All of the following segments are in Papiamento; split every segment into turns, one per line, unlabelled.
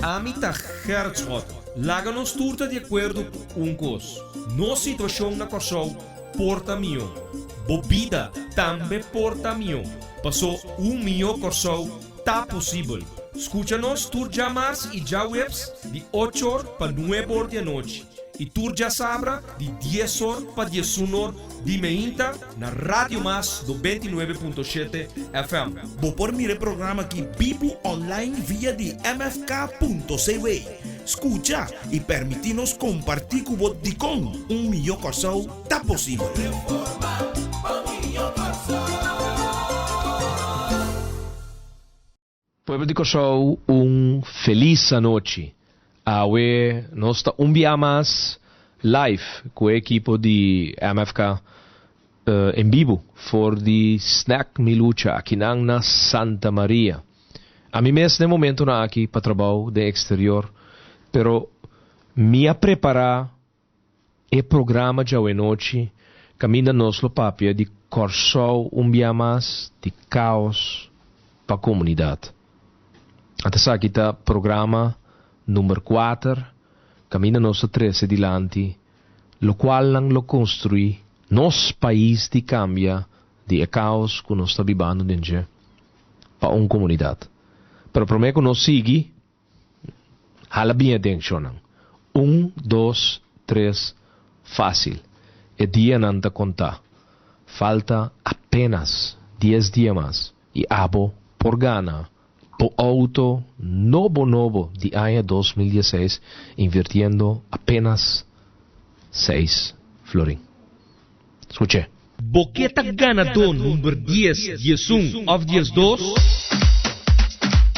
Ami ta Gerrit Schotte. Laga nos tur ta di akuerdo ku un kos, nos situashon na Kòrsou por ta mihó. Bo bida tambe por ta mihó, pasó un mihó Kòrsou ta posibel. Skucha nos tur djamars i djaweps di ocho or pa nuebe or di anochi i tur djasabra di dies or pa diesun or di meinta na Radio Mas 99.7 FM.
Bo por mira e programa aki bibu online via di mfk.cw. Skucha i permití nos kompartí ku bo dikon un mihó Kòrsou ta posibel.
Pueblo di Kòrsou un felis anochi. Awe nos ta un bia mas live ku e ekipo di MFK en bibu for di Snack Mi Lucha akinan na Santa Maria. Ami mes den momentonan aki pa trabou den eksterior pero mi a prepara E programa djawe-nochi kaminda nos lo papia di Kòrsou un bia mas di kaos pa komunidat. Ata esaki ta programa number kuater kaminda nos ta trese dilanti lokualnan lo konstruí nos pais di kambia di e kaos ku nos ta bibando den dje pa un komunidat. Pero promé ku nos sigui Hala bien aden, shonnan. Un, dos, tres, fácil. E dianan ta contá. Falta apenas dies dia mas y abo por gana bo auto nobo nobo di aña 2016 invirtiendo apenas seis florin. Scuché.
Bo ke ta ganadó number dies, 11 òf 12?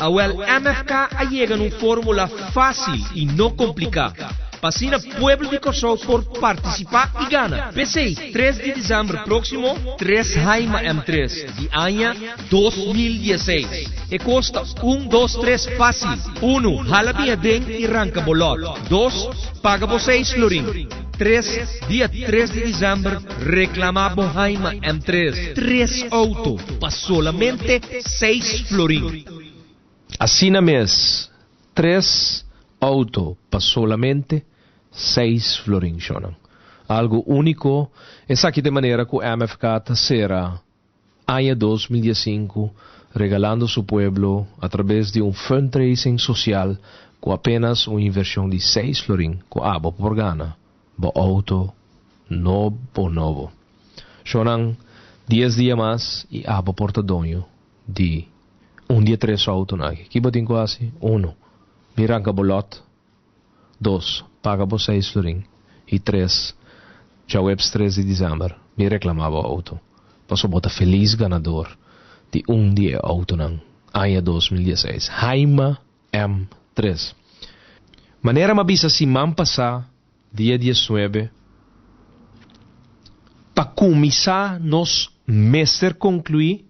Awèl MFK a yega na un fórmula fásil i no kompliká pa asina pueblo di Kòrsou por partisipá i gana. P'esei tres di desèmber próksimo, tres Haima M tres di aña 2016. E kos ta un, dos, tres fásil. Unu, hala bin aden i ranka bo lòt. Dos, paga bo seis florin. Tres, dia tres di december reclama bo Haima M3 tres auto pa solamente seis florin.
Asina mes, tres auto pa solamente seis florin, shonnan. Algo unico, esaki ta e manera cu MFK ta cera aña 2015 regalando su pueblo a traves di un fundraising social cu apenas un inversion di seis florin cu abo por gana bo auto nobo nobo. Shonnan, dies dia mas y abo por ta doño di un di e tres autonan aki. Ki bo tin cu haci? Uno, bin ranca bo lot. Dos, paga bo seis florin. I tres, djaweps tres di december mi reclama bo auto, paso bo ta feliz ganador di un di e autonan aña 2016 Haima M3. Manera m'a bisa siman pasa dia 19, pa cuminsa nos mester conclui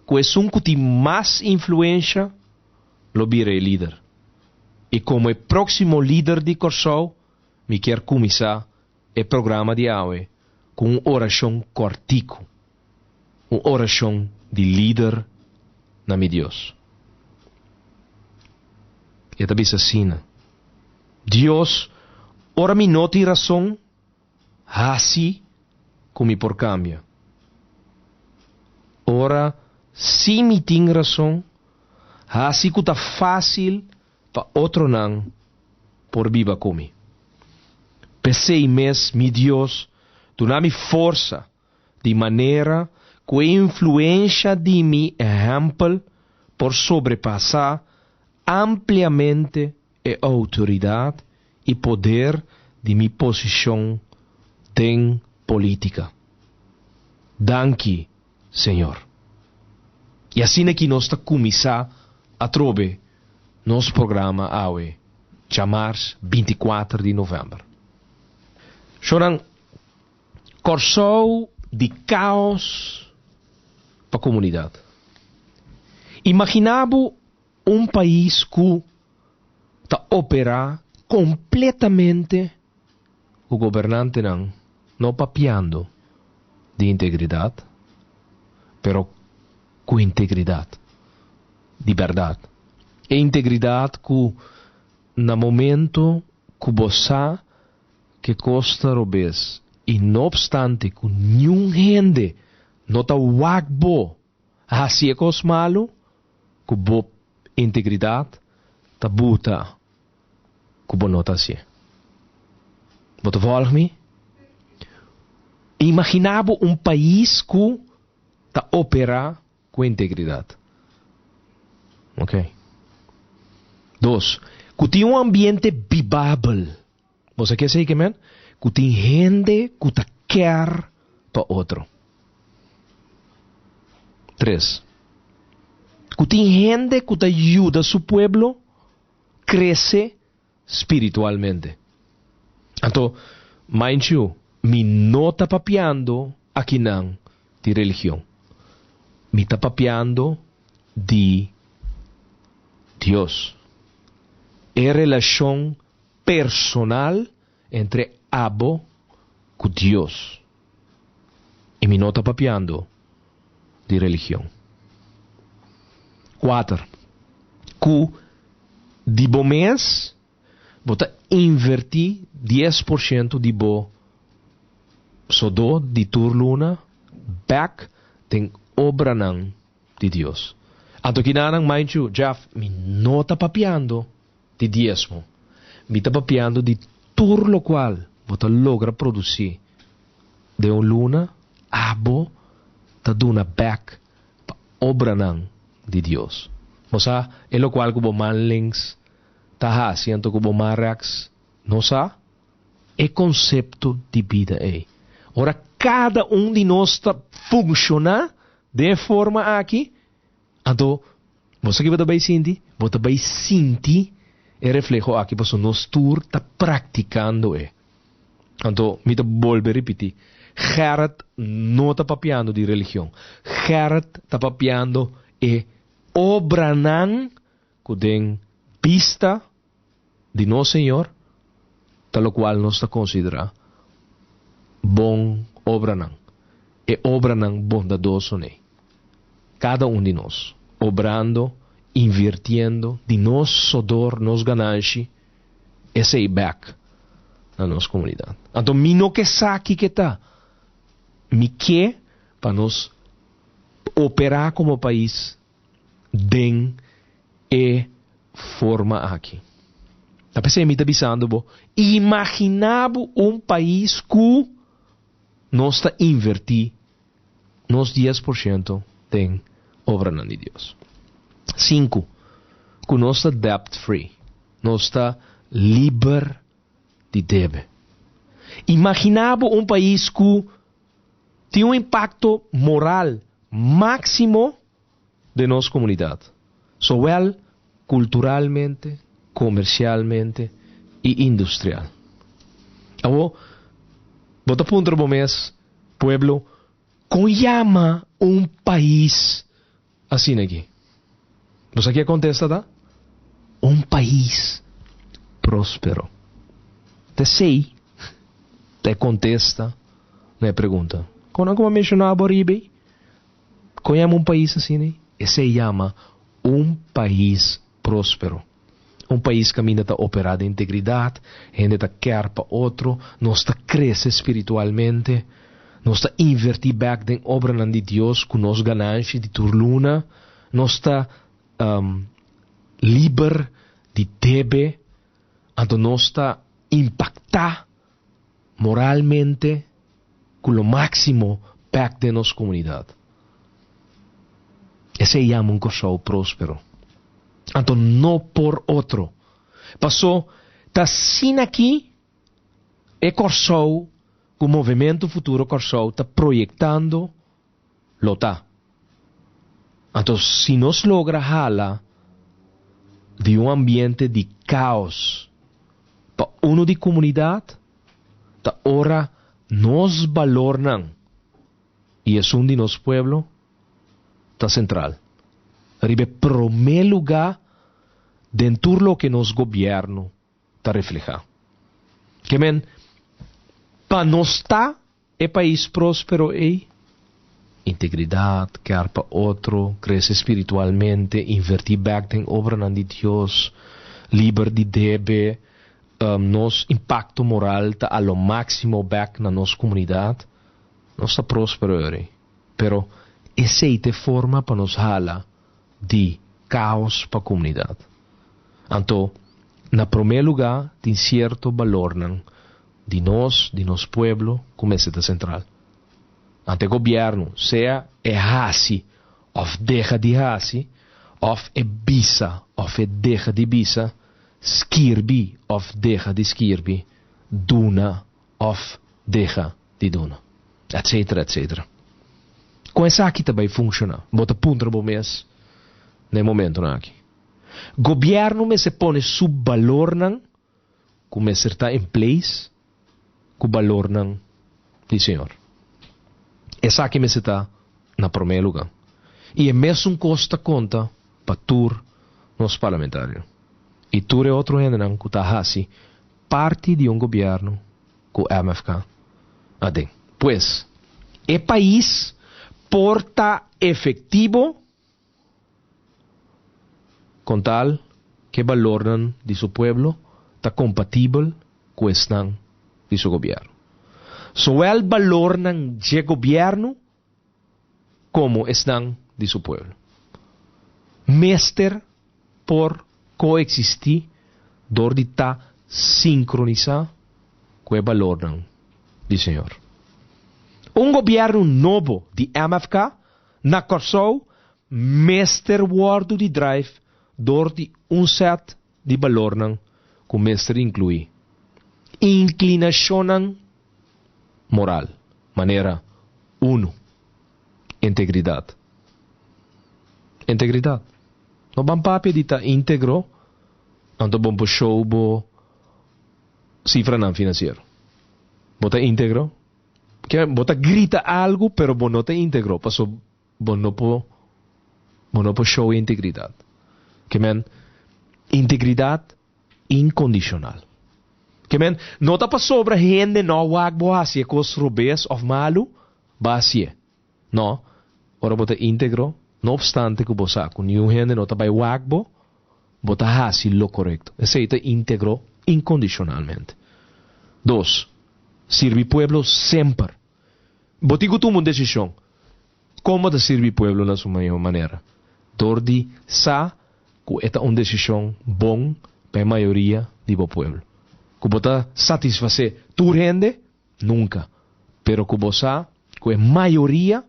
ku esun ku tin mas influensha lo bira e lider. I komo e próksimo lider di Kòrsou mi kier kuminsá e programa di awe ku un orashon kòrtiku, un orashon di lider na mi Dios. E ta bisa asina, Dios, ora mi no tin rason, Hasi ku mi por kambia. Ora si mi tin rason, hasi ku ta fásil pa otronan por biba ku mi. P'esei mes, mi Dios, duna mi forsa di manera ku e influensha di mi ehèmpel por sobrepasá ampliamente e outoridat i poder di mi posishon den polítika. Danki, Señor. I asina ki nos ta kuminsá atrobe nos programa awe, djamars 24 di novèmber. Shornan, Kòrsou di káos pa komunidat. Imaginá bo Un pais ku ta operá kompletamente ku gobernantenan no papiando di integridat, pero ku integridat. di bèrdat. E integridat ku na momento ku bo sa ke kos ta robes i no opstante ku niun hende no ta wak bo hasi e kos malu, ku bo integridat ta buta ku bo no ta hasié. Bo ta vòlg mi? Imaginá bo un pais ku ta operá ku integridat. Ok. Dos, ku tin un ambiente bibabel. Bo sa ke esei ke men? Ku tin hende ku ta kèr pa otro. Tres, ku tin hende ku ta yuda su pueblo krese spiritualmente. Anto, mind you, mi no ta papiando akinan di religion. Mi ta papiando di Dios. E relashon personal entre abo ku Dios. I mi no ta papiando di religion. Kuater, ku di bo mes bo ta invertí dies por shento di bo sodó di tur luna bèk den obranan di Dios. Anto kinanan, mind you, Jeff, mi no ta papiando di diesmo. Mi ta papiando di tur locual bo ta logra produci den un luna, abo ta duna bek pa obranan di Dios. Bo sa e locual cu bo man links ta haci anto cu bo man rechts no sa? E concepto di bida ey. Ora cada un di nos ta funciona den e forma aki, Anto, bo sa ki bo ta bai sinti? Bo ta bai sinti e refleho aki pasobra nos tur ta praktikando e. Anto, mi ta bolbe ripití, Gerrit no ta papiando di religion. Gerrit ta papiando e obranan ku den bista di nos Señor ta lokual nos ta konsiderá bon obranan, e obranan bondadoso n'ei. Kada un di nos, obrando, invirtiendo di nos sodor, nos gananshi, esei bèk na nos komunidat. Anto mi no ke sa kiko ta. Mi ke pa nos operá komo pais den e forma aki. Ta p'esei mi ta bisando bo, imaginá bo un pais ku nos ta invertí nos 10% den obranan di Dios. Sinku, ku nos ta debt free, nos ta liber di debe. Imaginá bo un pais ku tin un impakto moral máksimo den nos komunidat, sowel kulturalmente, komersialmente i industrial. Awor, bo ta puntra bo mes, pueblo, kon yama un pais asina aki? Bo sa ki e kontesta ta? Un pais próspero. Ta esei ta e kontesta na e pregunta. Kon nan ku a menshoná bo ariba ei? Kon yama un pais asina ei? Esei yama un pais próspero. Un pais kaminda ta operá den integridat, hende ta kèr pa otro, nos ta krese spiritualmente, nos ta invertí bèk den obranan di Dios ku nos gananshi di tur luna, nos ta liber di debe, anto nos ta impaktá moralmente ku lo máksimo bèk den nos komunidat. Esei yama un Kòrsou próspero. Anto no por otro. Pasó ta asina aki e Kòrsou ku Movementu Futuro Kòrsou ta proyektando lo ta. Anto si nos logra hala di un ambiente di kaos pa unu di komunidat, ta ora nos balornan i esun di nos pueblo ta sentral riba e promé lugá den tur loke nos gobièrnu ta reflehá. Ke men, pa nos ta e pais próspero ei, Integridat, kèr pa otro, krese spiritualmente, invertí bèk den obranan di Dios, liber di debe, nos impakto moral ta a lo máksimo bèk na nos komunidat, nos ta próspero ori. Pero esei ta e forma pa nos hala di kaos pa komunidat. Anto, na promé lugá tin sierto balornan di nos, di nos pueblo ku mester ta sentral. Anto e gobièrnu, sea e hasi òf deha di hasi, òf e bisa òf e deha di bisa, skirbi òf deha di skirbi, duna òf deha di duna, etcetera, etcetera. Kon esaki ta bai funshoná? Bo ta puntra bo mes na e momentunan aki. Gobièrnu mester pone su balornan ku mester ta in place ku balornan di Señor. Esaki mester ta na promé lugá. I e mesun kos ta konta pa tur nos parlamentario i tur e otro hendenan ku ta hasi parti di un gobièrnu ku MFK aden. Pues, e pais por ta efektivo Kon tal ku e balornan di su pueblo ta kompatibel ku esnan di su gobièrnu. Sowel balornan dje gobièrnu komo esnan di su pueblo mester por koeksistí dor di ta sinkronisá ku e balornan di Señor. Un gobièrnu nobo di MFK Na Kòrsou mester wòrdu di drive dor di un sèt di balornan ku mester inkluí inklinashonnan moral, manera, unu, integridat. Integridat. No ban papia di ta íntegro, anto bon por show bo sifranan finansiero. Bo ta íntegro? Ke bo ta grita algu pero bo no ta integro paso bo no por bo no por show integridad. Ke men integridad incondicional. Ke men no ta pasobra hende no wak bo hasi e kos robes of malu bo hasié. No, ora bo ta integro no obstante ku bo sa ku niun hende no ta bai wak bo, bo ta hasi lo korekto. Esei ta integro incondicionalmente. Dos, Sirbi pueblo semper. Bo tin ku tuma un desishon. Kon bo ta sirbi pueblo na su mihó manera? Dor di sa ku e ta un desishon bon pa e mayoria di bo pueblo. Ku bo ta satisfasé tur hende? Nunka. Pero ku bo sa ku e mayoria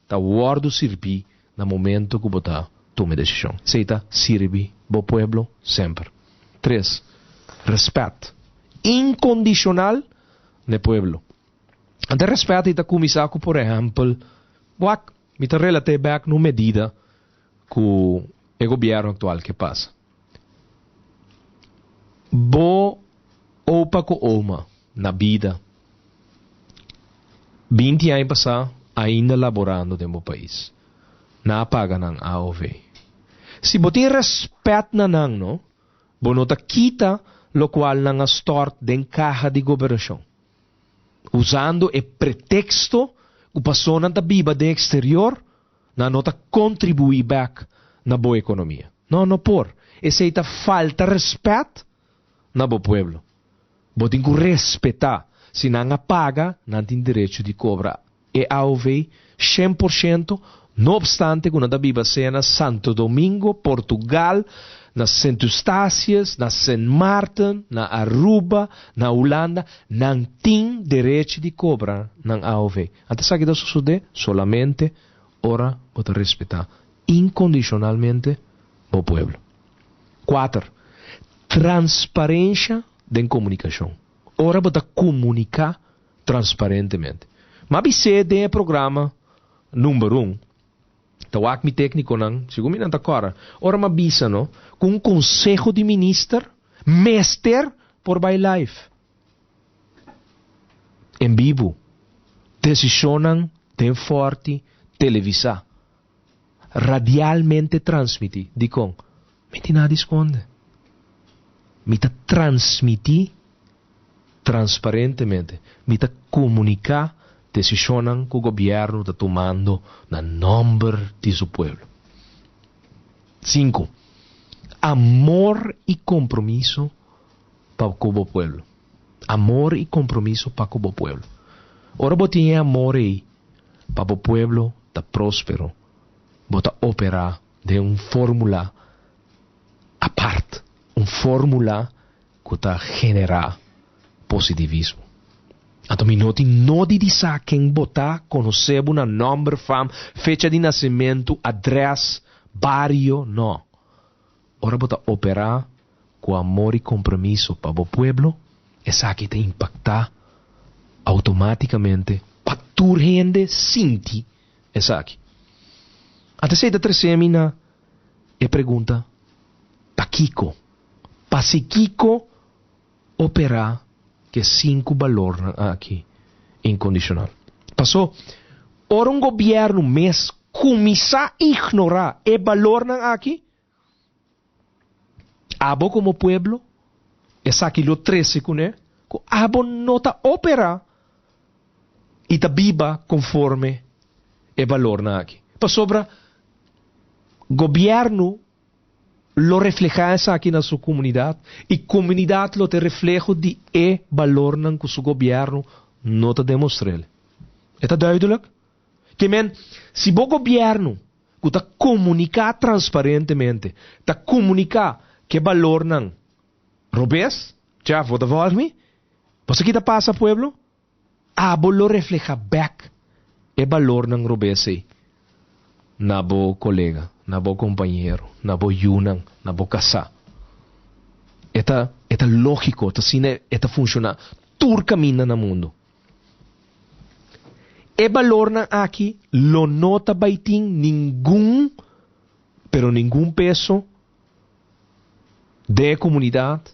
ta wòrdu sirbí na momento ku bo ta tuma e desishon. Esei ta sirbi bo pueblo semper. Tres, Rèspèt inkondishonal na e pueblo. Ante rèspèt ei ta kuminsá ku por ehèmpel, wak, mi ta relat'é bèk na un medida ku e gobièrnu aktual ke pasa. Bo opa ku oma na bida 20 aña pasá ainda laborando den bo pais. Nan a paga nan AOV. Si bo tin rèspèt na nan no, bo no ta kita lokual nan a stòrt den kaha di gobernashon. Usando e preteksto ku paso nan ta biba den eksterior, nan no ta kontribuí bèk na bo ekonomia. No, no por. Esei ta falta rèspèt na bo pueblo. Bo tin ku respetá. Si nan a paga, nan tin derecho di kobra e AOV 100%, no opstante ku nan ta biba sea na Santo Domingo, Portugal, na Sint Eustatius, na Sint Maarten, na Aruba, na Hulanda, nan tin derecho di kobra nan AOV. Anto esaki ta sosodé solamente ora bo ta respetá inkondishonalmente bo pueblo. Kuater, Transparensha den komunikashon. Ora bo ta komuniká transparentemente. M'a bis'é den e programa number un, ta wak mi téknikonan, segun mi nan ta kòrda, ora m'a bisa no ku un konseho di minister mester por bai live, en bibu, desishonnan den fòrti televisá. Radialmente transmití. Dikon? Mi tin nada di skonde. Mi ta transmití transparentemente. Mi ta komuniká. Desishonnan ku gobièrnu ta tumando na nòmber di su pueblo. Sinku, Amor i kompromiso pa ku bo pueblo. Amor i kompromiso pa ku bo pueblo. Ora bo tin e amor ei pa bo pueblo ta próspero, bo ta operá den un fórmula apart, un fórmula ku ta generá positivismo. Anto mi no tin nodi di sa ken bo ta, konosé bo na nòmber, fam, fecha di nasementu, adrès, bario, no. Ora bo ta operá ku amor i kompromiso pa bo pueblo, esaki ta impaktá outomátikamente pa tur hende sinti esaki. Anto esei ta trese mi na e pregunta, Pakiko? Pasikiko operá ku e sinku balornan aki inkondishonal? Pasó, ora un gobièrnu mes kuminsá ignorá e balornan aki, abo komo pueblo, esaki lo trese kuné ku abo no ta operá i ta biba konforme e balornan aki. Pasobra gobièrnu lo reflehá esaki na su komunidat i komunidat lo ta e refleho di e balornan ku su gobièrnu no ta demostr'el. E ta duidelik? Ke men, si bo gobièrnu ku ta komuniká transparentemente ta komuniká ku e balornan robes, Jeff, bo ta vòlg mi? Bo sa ki ta pasa pueblo? Abo lo refleha bek e balornan robes ei na bo kolega, na bo kompañero, na bo yunan, na bo kasá. E ta e ta lógiko, ta asina e ta funshoná tur kaminda na mundu. E balornan aki lo no ta bai tin ningun, pero ningun peso den e komunidat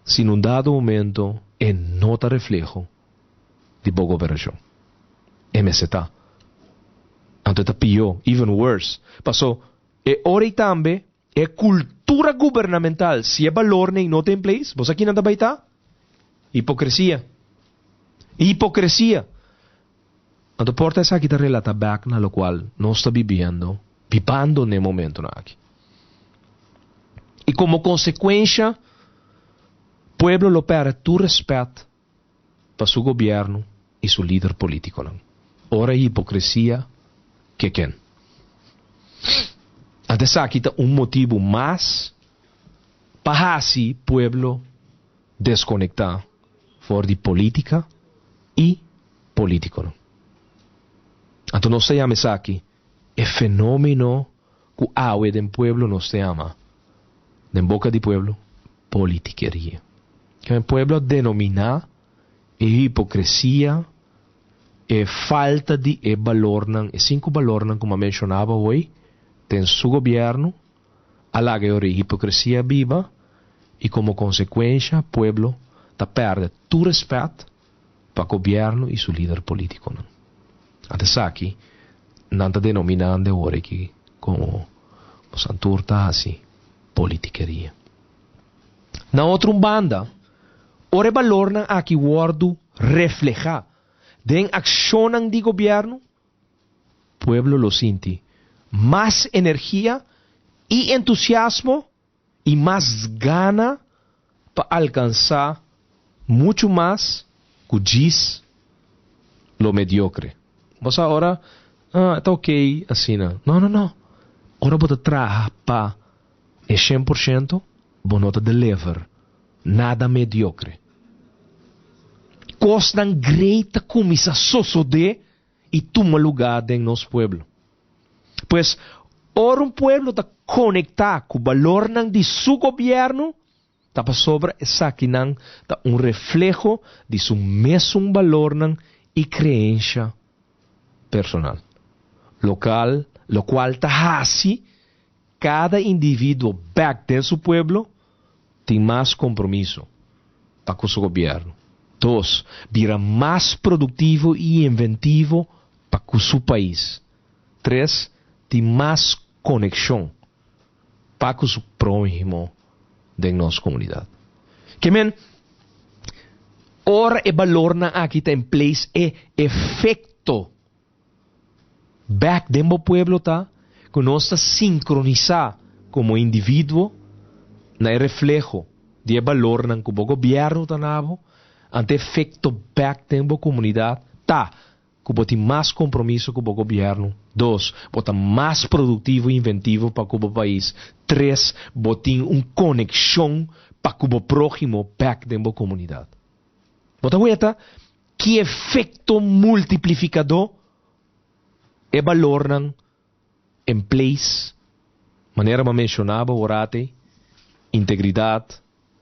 Si na un dado momento e no ta refleho di bo gobernacion, e mester ta. Anto e ta pió, even worse. Paso, e ora ei tambe e cultura gubernamental, si e balornan ei no ta in place, bo sa kinan ta bai ta? Hipocresia. Hipocresia! Anto por ta esaki ta relata bek na locual nos ta bibiendo, bibando n'e momentonan aki. Y como consecuencia, pueblo lo perde tur respet pa su gobierno y su lider politiconan. Ora hipocresia keken. Anto esaki ta un motibo mas pa haci pueblo desconecta for di politica y politiconan. Anto nos ta yama esaki e fenomeno cu awe den pueblo nos ta yama, den boca di pueblo, politikeria. Ke men pueblo a denomina e hipocresia, e falta di e balornan, e cinco balornan cu mi a mencionaba hoy, den su gobierno, a laga e ora e hipocresia biba y como consecuencia pueblo ta perde tur respet pa gobierno y su lider politiconan. Ante esaki nan ta denominando e ora aki como bosan tur ta haci politikeria. Na otro un banda, ora e balornan aki wordo refleha den accionnan di gobierno, Pueblo lo sinti mas energia i entusiasmo i mas gana pa alkansá muchu mas ku djis lo mediokre. Bo sa ora, ah, ta okey asina. No, no, no. Ora bo ta traha pa e 100%, bo no ta deliver nada mediokre. Kosnan great ta kuminsá sosodé i tuma lugá den nos pueblo. Pues, ora un pueblo ta konektá ku balornan di su gobièrnu, ta pasobra esakinan ta un refleho di su mesun balornan i kreensha personal, lokal, lokual ta hasi kada individuo bèk den su pueblo tin mas kompromiso pa ku su gobièrnu. Dos, bira mas produktivo i inventivo pa ku su pais. Tres, tin mas konekshon pa ku su próhimo den nos komunidat. Ke men, Ora e balornan aki ta in place e efecto bek den bo pueblo ta cu nos ta sincronisa como individuo na e refleho di e balornan cu bo gobierno ta na bo, ante efecto bek den bo comunidad ta cu bo tin mas compromiso cu bo gobierno, dos, bo ta mas productivo y inventivo pa cu bo pais, tres, bo tin un conexion pa cu bo prohimo bek den bo comunidad. Bo ta weta ki efecto multiplificador e balornan in place, manera bo a menciona bo orate, integridad,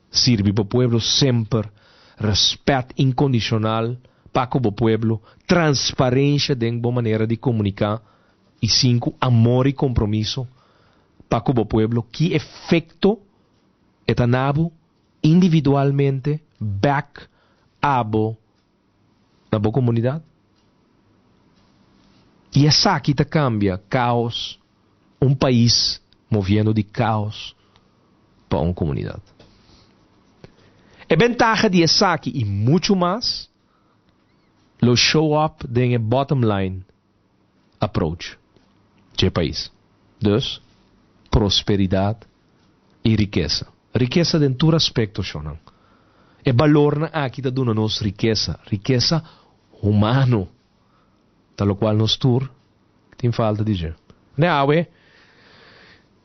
sirbi bo pueblo semper, respet incondicional pa cu bo pueblo, transparencia den bo manera di comunica y cinco, amor y compromiso pa cu bo pueblo, ki efecto e ta na bo individualmente bek abo na bo komunidat? I esaki ta kambia kaos un pais moviendo di kaos pa un komunidat. E bentaha di esaki i muchu mas lo show up den e bottom line approach dje pais. Dus, prosperidat i rikesa. Rikesa den tur aspekto, shonnan. E balornan aki ta duna nos rikesa, rikesa humano, ta lokual nos tur tin falta di dje. Ne awe,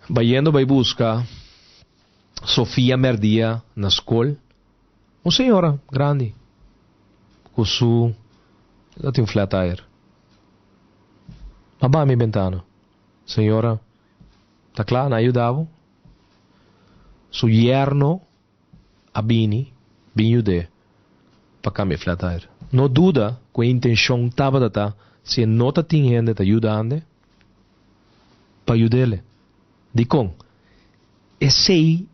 bayendo bai buska Sofia mèrdia na skol, un señora grandi ku su ta tin un flat tire. A baha mi bentana. Señora, ta kla, na yuda bo? Su yerno a bini bin yud'é pa kambia e flat tire. No duda ku e intenshon tabata ta si e no ta tin hende ta yudand'e pa yud'ele. Dikon? Esei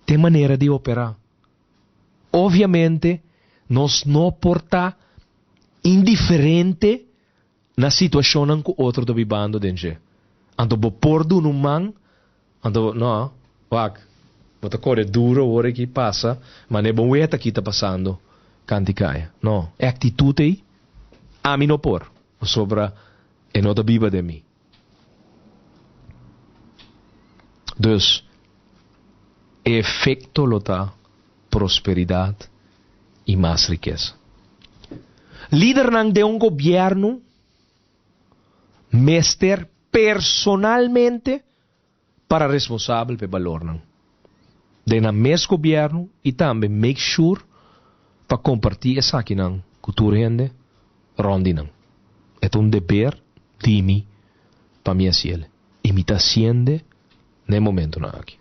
t'e manera di operá. Obviamente nos no por ta indiferente na situashonnan ku otro ta bibando den dje. Anto bo por duna un man, anto no, wak, bo ta kore duro awor aki pasa, manera bo wet aki ta pasando kanti kaya. No, e aktitut ei ami no por, pasobra e no ta biba den mi. Dus, e efekto lo ta prosperidat i mas rikesa. Lidernan den un gobièrnu mester personalmente para responsabel pa e balornan den nan mes gobièrnu i tambe make sure pa kompartí esakinan ku tur hende rònt di nan. E ta un deber di mi pa mi hasiel i mi ta hasiende na e momentunan aki.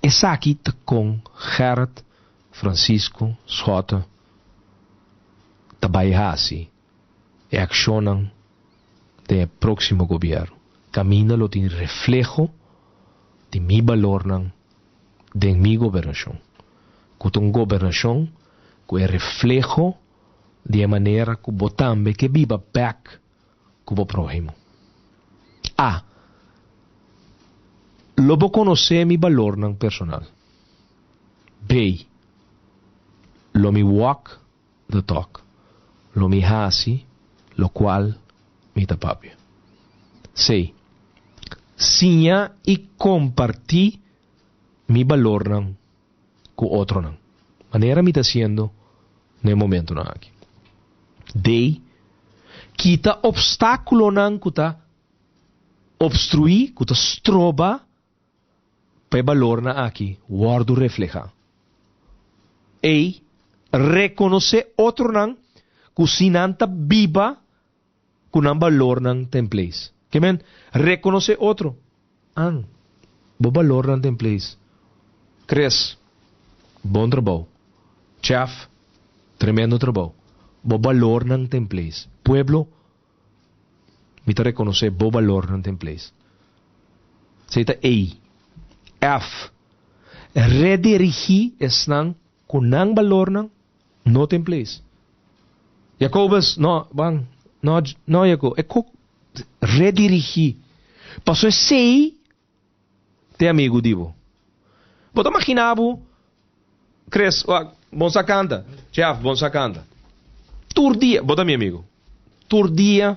Esaki ta kon Gerrit Francisco Schotte ta bai hasi e akshonnan den e próksimo gobièrnu. Kaminda lo tin refleho di mi balornan den mi gobernashon, ku ta un gobernashon ku e refleho di e manera ku bo tambe ke biba bèk ku bo próhimo. A. Lo bo konosé mi balornan personal. B. Lo mi walk the talk. Lo mi hasi lokual mi ta papia. C. Siña i kompartí mi balornan ku otronan, manera mi ta hasiendo na e momentunan aki. D. Kita opstákulonan ku ta obstruí, ku ta stroba pa e balornan aki wòrdu reflehá. E. Rekonosé otronan ku si nan ta biba ku nan balornan ta in place. Ke men, rekonosé otro. An, bo balornan ta in place. Chris, bon trabou. Chef, tremendo trabou. Bo balornan ta in place. Pueblo, mi ta rekonosé bo balornan ta in place. Esei ta E. F, redirigí esnan ku nan balornan no ta in place. Jacobus, no, ban, no, no Jaco, e ku redirigí. Paso esei t'e amigu di bo. Bo ta magina bo, Chris, wak. Bon sa kanta. Jeff, bon sa kanta. Tur dia, bo ta mi amigo. Tur dia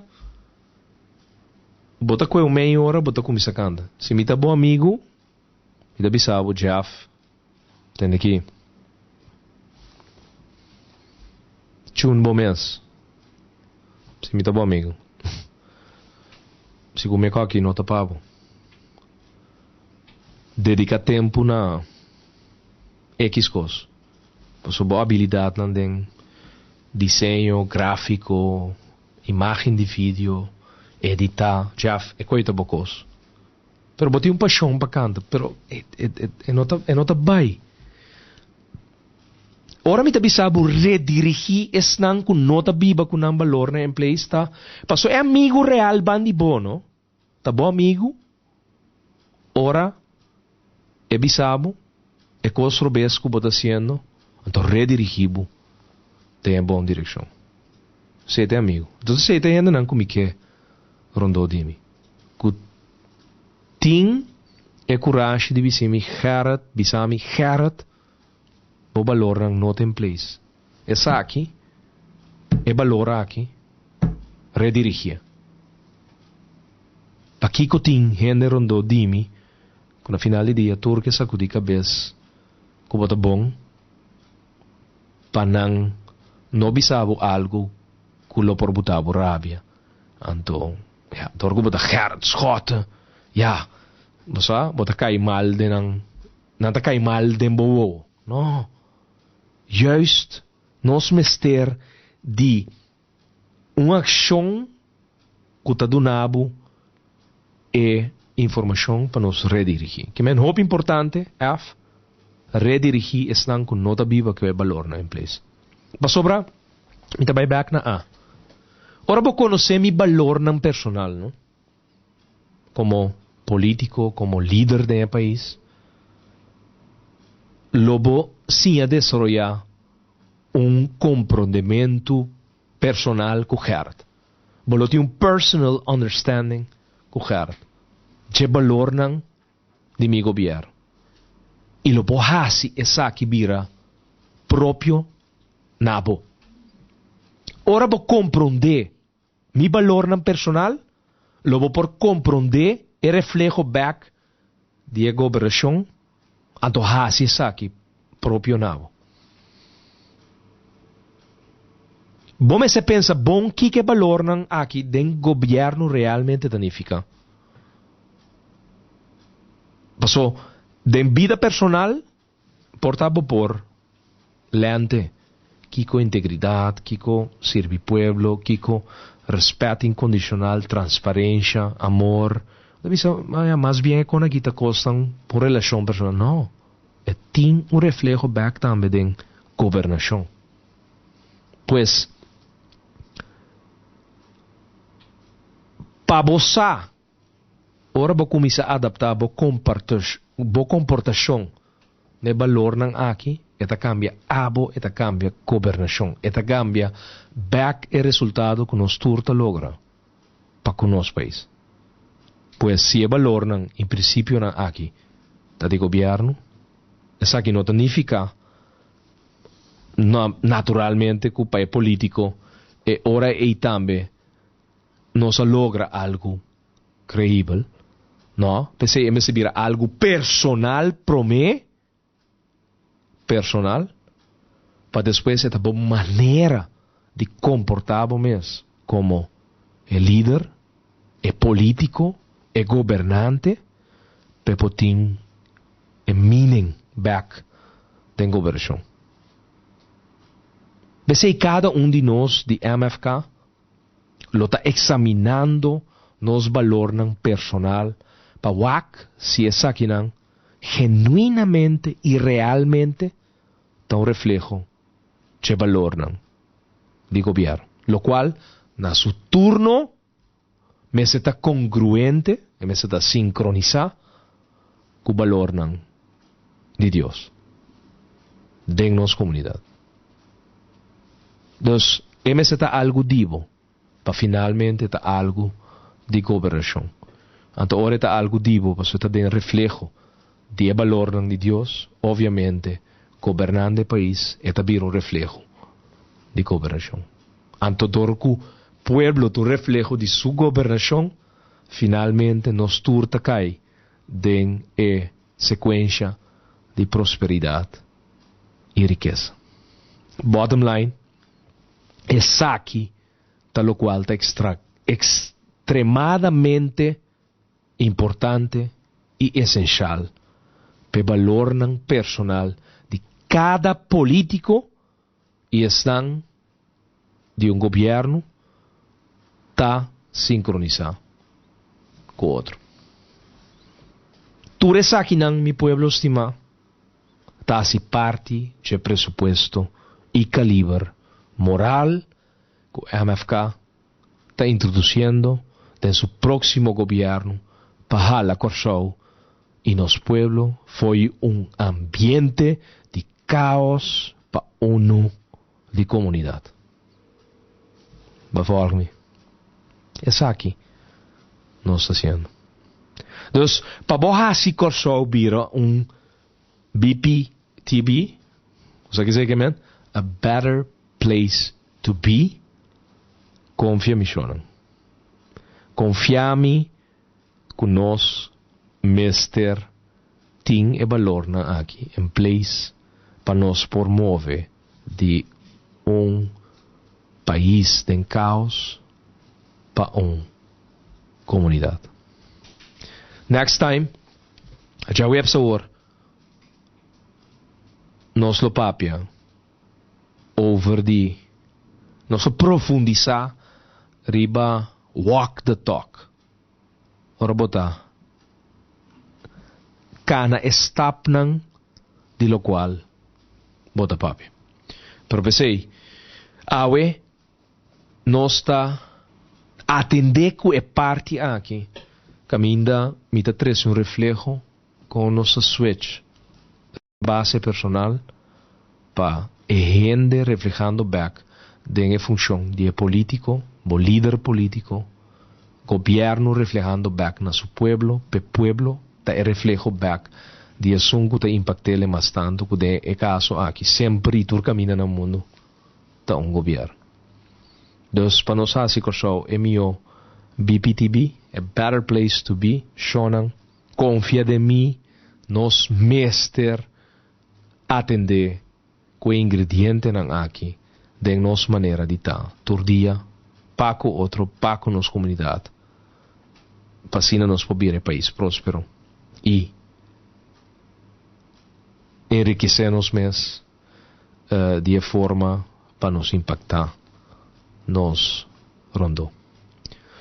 bo ta kue un mei ora bo ta kuminsá kanta. Si mi ta bo amigo, mi ta bisa bo, Jeff, tende aki. Tune bo mes. Si mi ta bo amigo. Si ku mi koki no ta pa bo. Dedica tempu na X kos. Pasobra bo abilidatnan den diseño grafico, imagen di video, edita, Jeff, e koe ta bo kos. Pero bo tin un pashon pa kanta, pero e e no ta e no ta bai. Ora mi ta bisa bo redirigí esnan ku no ta biba ku nan balornan en place ta pasobra e amigu real ban di bo no. Ta bo amigu ora e bisa bo e kos robes ku bo ta hasiendo, anto redirigí bo den e bon direkshon. Esei ta e amigu. Entonces esei ta e hendenan ku mi ke rondó di mi, ku tin e kurashi di bisa mi, Gerrit, bisa mi, Gerrit, bo balornan no ta in place. Esaki, e balor aki, redirigié. Pakiko tin hende rondó di mi ku na final di dia tur ke sakudí kabes ku bo ta bon pa nan no bisa bo algu ku lo por buta bo rabia? Anto, ya, dor ku bo ta Gerrit Schotte, ya, bo sa, bo ta kai mal den nan, nan ta kai mal den bo wowo. No. Juist nos mester di un akshon ku ta duna bo e informashon pa nos redirigí. Ke men hopi importante, F, redirigí esnan ku no ta biba ku e balornan in place. Pasobra, mi ta bai bèk na A. Ora bo konosé mi balornan personal, no? Komo polítiko, komo lider den e pais, lo bo siña desaroyá un komprondementu personal ku Gerrit. Bo lo tin un personal understanding ku Gerrit dje balornan di mi gobièrnu. I lo bo hasi esaki bira propio na bo. Ora bo komprondé Mi balornan personal, lo bo por komprondé e refleho bèk di e gobernashon, anto hasi esaki propio na bo. Bo mester pensa bon kiko e balornan aki den gobièrnu realmente ta nifiká. Paso, den bida personal, Por ta bo por lente kiko integridad, kiko sirbi pueblo, kiko respet incondicional, transparencia, amor. Ta bisa, ya, mas bien e con aki ta cosnan pa un relacion personal. No, e tin un refleho bek tambe den gobernacion. Pues, pa bo sa Ora bo kuminsá adaptá bo bo komportashon na e balornan aki, e ta kambia abo, e ta kambia gobernashon, e ta kambia bèk e resultado ku nos tur ta logra pa ku nos pais. Pues si e balornan i prinsipionan aki ta di gobièrnu, esaki no ta nifiká naturalmente ku pa e polítiko e ora ei tambe nos a logra algu creibel, no, p'esei e mester bira algu personal promé, personal, pa despues e ta bo manera di comporta bo mes como e lider, e politico, e gobernante, p'e por tin e meaning bek den gobernacion. P'esei cada un di nos di MFK lo ta eksaminando nos balornan personal pa wak si esakinan genuinamente i realmente ta un refleho dje balornan di gobièrnu, lokual na su turno mester ta kongruente, e mester ta sinkronisá ku balornan di Dios den nos komunidat. Dus e mester ta algu di bo pa finalmente ta algu di gobernashon. Anto ora e ta algu di bo pasobra e ta den refleho di e balornan di Dios, obviamente. gobernando e pais, e ta bira un refleho di gobernashon. Anto dor ku pueblo ta un refleho di su gobernashon, finalmente nos tur ta kai den e sekuensha di prosperidat i rikesa. Bottom line, esaki ta lokual ta ekstremadamente importante i esenshal pa e balornan personal di kada polítiko i esnan di un gobièrnu ta sinkronisá ku otro. Tur esakinan, mi pueblo stimá, ta hasi parti dje presupuesto i kaliber moral ku MFK ta introdusiendo den su próksimo gobièrnu pa hala Kòrsou i nos pueblo fo'i un ambiente di káos pa unu di komunidat. Bo vòlg mi? Esaki nos ta hasiendo. Dus, pa bo hasi Kòrsou bira un BPTB, bo sa kiko esei men? A better place to be, konfia mi shornan. Konfia mi ku nos mester tin e balornan aki in place pa nos por move di un pais den kaos pa un komunidat. Next time, djaweps awor, nos lo papia over di, nos lo profundisá riba walk the talk. Ora bo ta kana e stapnan di lokual bo ta papia. Pero p'esei, awe nos ta atendé ku e parti aki kaminda mi ta trese un refleho kon nos ta switch base personal pa e hende reflehando bek den e funcion di e politico, bo lider politico, gobierno reflehando bek na su pueblo, p'e pueblo ta e refleho bek di esun cu ta impactele mas tanto cu den e caso aki semper y tur caminda na mundo ta un gobierno. Dus pa nos haci Corsou e miho BPTB, e better place to be, shownan. Konfia den mi, nos mester atendé ku e ingredientenan aki den nos manera di ta tur dia pa ku otro, pa ku nos komunidat, pa asina nos por bira e pais próspero i enrikesé nos mes di e forma pa nos impaktá nos rondó.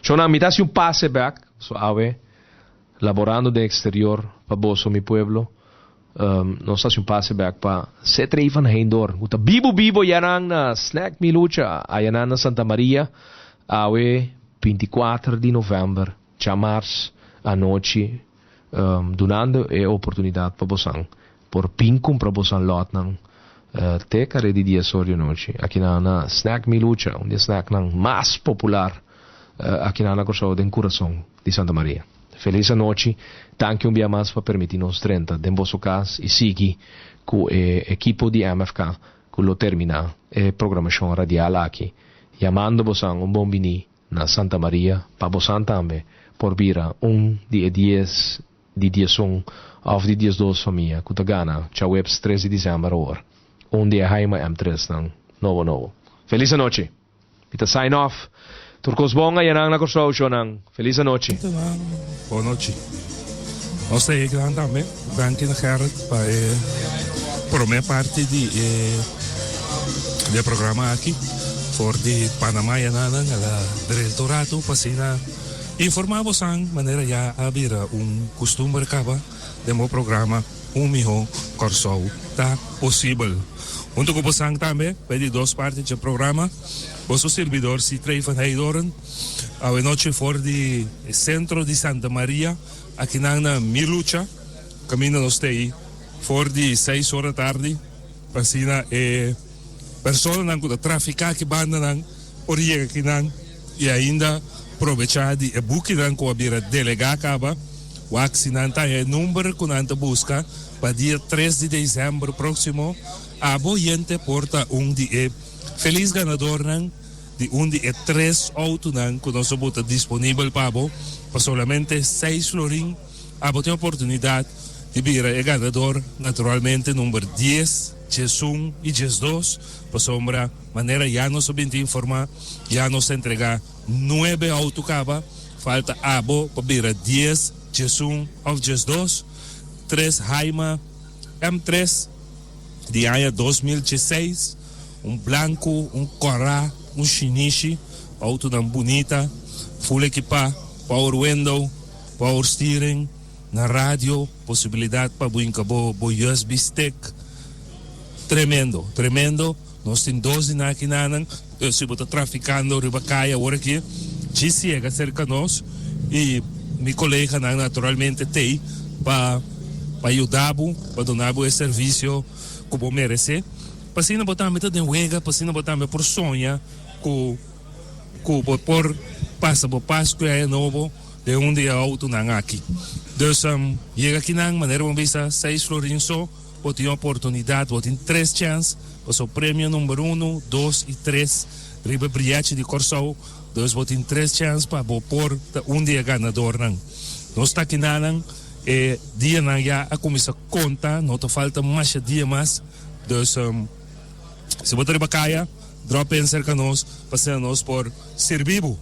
Shownan, mi ta hasi un pase bèk, so awe laborando den exterior pa boso mi pueblo, nos ta hasi un pase bèk pa Cetrey van Heydoorn ku ta bibu bibu yanan na Snack Mi Lucha ayanan na Santa Maria awe 24 di novèmber djamars anochi dunando e oportunidat pa bosan por bin kumpra bosan lòtnan te kare di dies or di anochi akinan na Snack Mi Lucha un di e snacknan mas popular akinan na Kòrsou den kurason di Santa Maria. Felis anochi, danki un bia mas pa permiti nos drenta den boso kas i sigui ku e ekipo di MFK ku lo termina e programashon radial aki yamando bosan un bon bini na Santa Maria pa bosan tambe por bira un di e dies di diesun òf di diesdos famia ku ta gana djaweps tres di desèmber awor un di e Haima M tresnan nobo nobo. Felis anochi! Mi ta sign off. Tur kos bon ayanan na Kòrsou shownan. Felis anochi.
Bon nochi. Nos ta yega tambe. Danki na Gerrit pa e prome parti di e di e programa aki. For di Panama yananan a la drenta un rato pa asina informa bosan manera ya a bira un custumber caba den bo programa Un Miho Kòrsou Ta Posibel. Hunto ku bosan tambe pa e di dos parti dje programa, boso sirbidor Citrey van Heydoorn, awenochi for di e sentro di Santa Maria, akinan na Mi Lucha, kaminda nos ta ei for di seis ora tardi, pa asina e personanan ku ta trafiká aki bandanan por yega akinan i ainda probechá di e bukinan ku a bira delegá kaba. Wak si nan ta haña e number ku nan ta buska pa dia tres di desèmber próksimo. Abo yente por ta un di e felis ganadornan di un di e tres outonan ku nos a buta disponibel pa bo pa solamente seis florin. Abo tin oportunidat di bira e ganador, naturalmente number dies, diesun i diesdos, pasobra manera ya nos a binti informá, ya nos a entregá nuebe outo kaba, falta abo pa bira dies, diesun òf diesdos. Tres Haima M tres di aña 2016, un blanku, un kòrá, un shinishi, outonan bunita, full ekipá, power window, Power steering, na radio, posibilidad pa bo hinca bo bo usb stick. Tremendo, tremendo. Nos tin dos di nan aki nanan. Si bo ta traficando riba caya awor aki, djis yega cerca nos y mi coleganan naturalmente t'ey pa pa yuda bo, pa duna bo e servicio cu bo merece. Pa asina bo tambe ta den wega, pa asina bo tambe por soña cu. Ku bo por pasa bo Pasku i Aña Nobo den un di e outonan aki. Dus yega akinan, manera bo bisa, seis florin so, bo tin oportunidat, bo tin tres chèns, pasobra premio number unu, dos i tres riba e brièchi di Kòrsou, dus bo tin tres chèns pa bo por ta un di e ganadornan. Nos ta akinanan, e dianan ya a kuminsá konta, no ta falta masha dia mas, dus si bo ta riba kaya, Drop in serka nos pa asina nos por sirbi bo.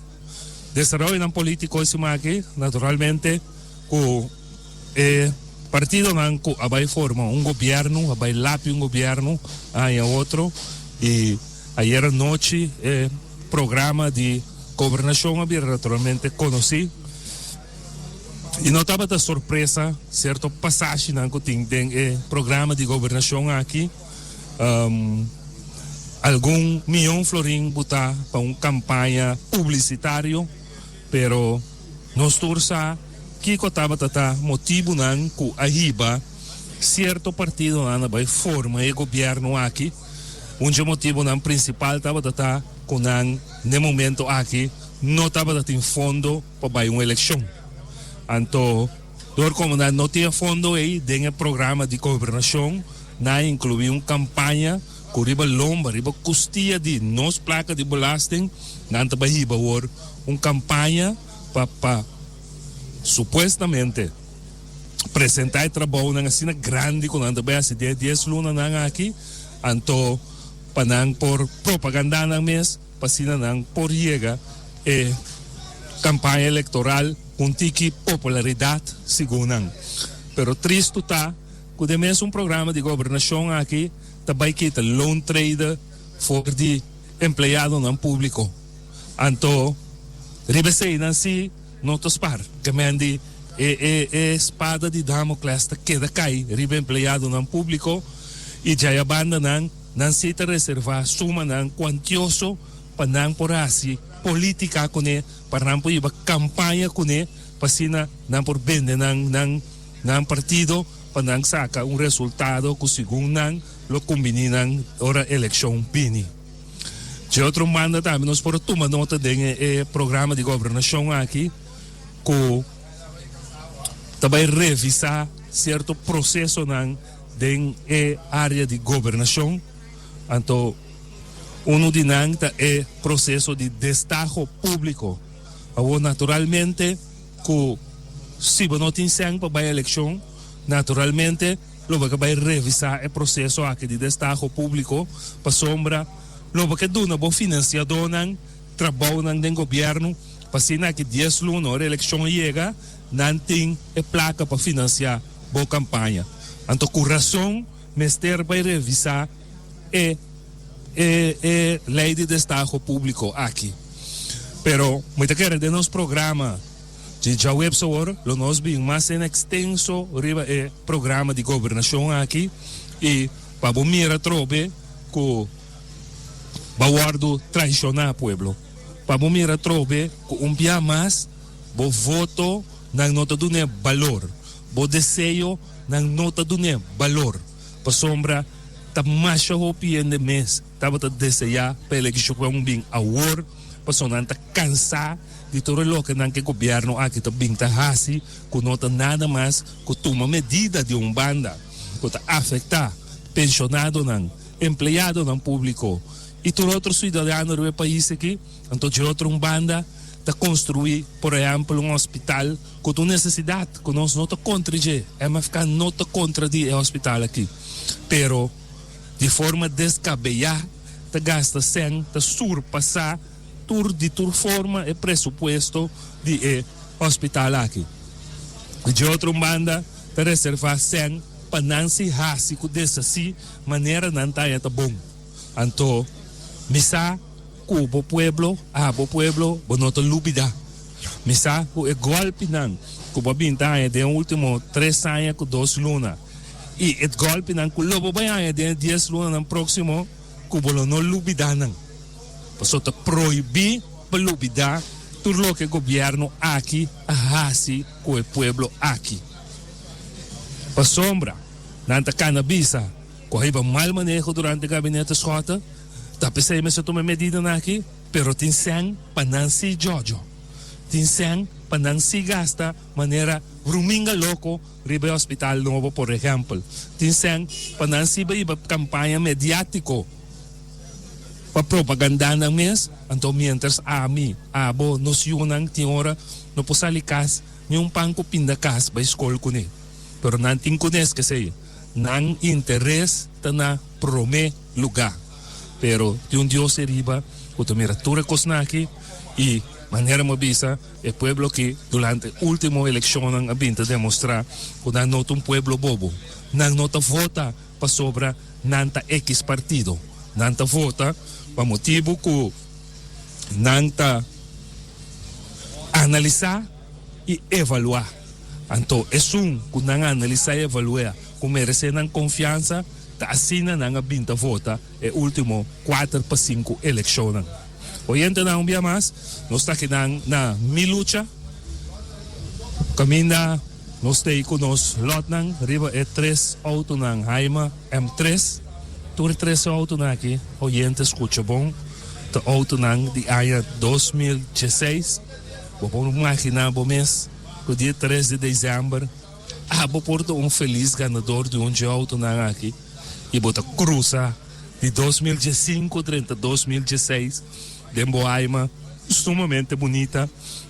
Desaroyonan politico e siman aki, naturalmente cu e partidonan cu a bay forma un gobierno, a bay lapi un gobierno, a haña otro y ayer anochi e programa di gobernacion a bira naturalmente conoci y no tabata sorpresa cierto pasashinan cu tin den e programa di gobernacion aki. Algun miyon florin buta pa un campaña publicitario, pero nos tur sa kico tabata ta motibunan cu a hiba cierto partidonan a bay forma e gobierno aki. Un dje motibunan principal tabata ta cu nan n'e momento aki no tabata tin fondo pa bay un eleccion. Anto dor como nan no tin e fondo ey den e programa di gobernacion, Nan a inkluí un kampaña ku riba lomba, riba kustia di nos plaka di belasting, nan ta bai hiba awor un kampaña pa pa supuestamente presentá e trabounan asina grandi ku nan ta bai hasi den e dies lunanan aki, anto pa nan por propagandá nan mes pa asina nan por yega e kampaña elektoral ku un tiki popularidat segun nan. Pero tristu ta. Ku den mes un programa di gobernashon aki ta bai kita loontrede for di empleadonan públiko. Anto riba eseinan sí no ta spar. Ke men di e e e spada di Damocles ta keda kai riba empleadonan públiko i djaya bandanan nan sí ta reservá sumanan kuantioso pa nan por hasi polítika kuné, pa nan por hiba kampaña kuné, pa asina nan por bende nan nan. Nan partido pa nan saca un resultado cu segun nan lo cumbini nan ora eleccion bini. Dje otro banda tambe nos por a tuma nota den e programa di gobernacion aki cu ta bay revisa cierto procesonan den e area di gobernacion. Anto uno di nan ta e proceso di destaho publico. Awor naturalmente. Ku si bo no tin sèn pa bai elekshon, naturalmente lo bo ke bai revisá e proseso aki di destaho públiko, pasobra lo bo ke duna bo finansiadónan trabounan den gobièrnu pa asina aki dies luna ora elekshon yega nan tin e plaka pa finansiá bo kampaña. Anto ku rason mester bai revisá e e e ley di destaho publico aki. Pero mi ta kere den nos programa di djaweps awor lo nos bin mas en extenso riba e programa di gobernacion aki y pa bo mira atrobe cu bo a wordo traiciona pueblo. Pa bo mira atrobe cu un bia mas bo voto nan no ta dun'e balor, bo deseo nan no ta dun'e balor. Pasobra ta masha hopi hende mes tabata deseá pa elekshon bin awor, pasobra nan ta kansá di tur e lokenan ku e gobièrnu aki ta bin ta hasi ku no ta nada mas ku tuma medida di un banda ku ta afektá penshonadonan, empleadonan públiko i tur otro siudadano riba e pais aki. Anto dje otro un banda ta konstruí por ehèmpel un hospital ku ta un nesesidat ku nos no ta kontra dje, MFK no ta kontra di e hospital aki, pero di forma deskabeyá ta gasta sèn ta surpasá tur di tur forma e presupuesto di e hospital aki. Di dje otro un banda ta reservá sèn pa nan si hasi ku deshasí manera nan ta haña ta bon. Anto mi sa ku bo pueblo, abo pueblo, bo no ta lubidá. Mi sa ku e gòlpinan ku bo a bin ta haña den e último tres aña ku dos luna i e gòlpinan ku lo bo bai haña den e dies lunanan próksimo, ku bo lo no lubidá nan. Pasobra ta prohibí pa lubidá tur loke e gobièrnu aki a hasi ku e pueblo aki. Pasobra nan ta kana bisa ku a hiba mal maneho durante gabinete Schotte, ta p'esei mester tuma e medidanan aki, pero tin sèn pa nan sí djòdjò. Tin sèn pa nan sí gasta manera ruminga loko riba e hospital nobo, por ehèmpel. Tin sèn pa nan sí bai hiba kampaña mediátiko pa propagandá nan mes. Anto miéntras ami, abo, nos yunan tin ora no por sali kas ni un pan ku pinda kas bai skol kuné. Pero nan tin kunes kesei. Nan interes ta na promé lugá. Pero tin un Dios ariba ku ta mira tur e kosnan aki i manera mi a bisa e pueblo aki durante e último elekshonnan a bin ta demostrá ku nan no ta un pueblo bobo. Nan no ta vota pasobra nan ta ekis partido. Nan ta vota pa motibu ku nan ta analisá i evaluá. Anto esun ku nan analisá i evaluá ku meresé nan konfiansa, ta asina nan a bin ta vota e último kuater pa sinku elekshonnan. Oyentenan un bia mas, nos ta akinan na Mi Lucha, kaminda nos ta ei ku nos lòtnan riba e tres outonan Haima M tres. Tur e tres outonan aki, oyente skucha bon, ta outonan di aña 2016. Bo por imaginá bo mes ku dia tres di desèmber abo por ta un felis ganador di un dje outonan aki i bo ta krusa di 2015 drenta 2016 den bo aima sumamente bunita.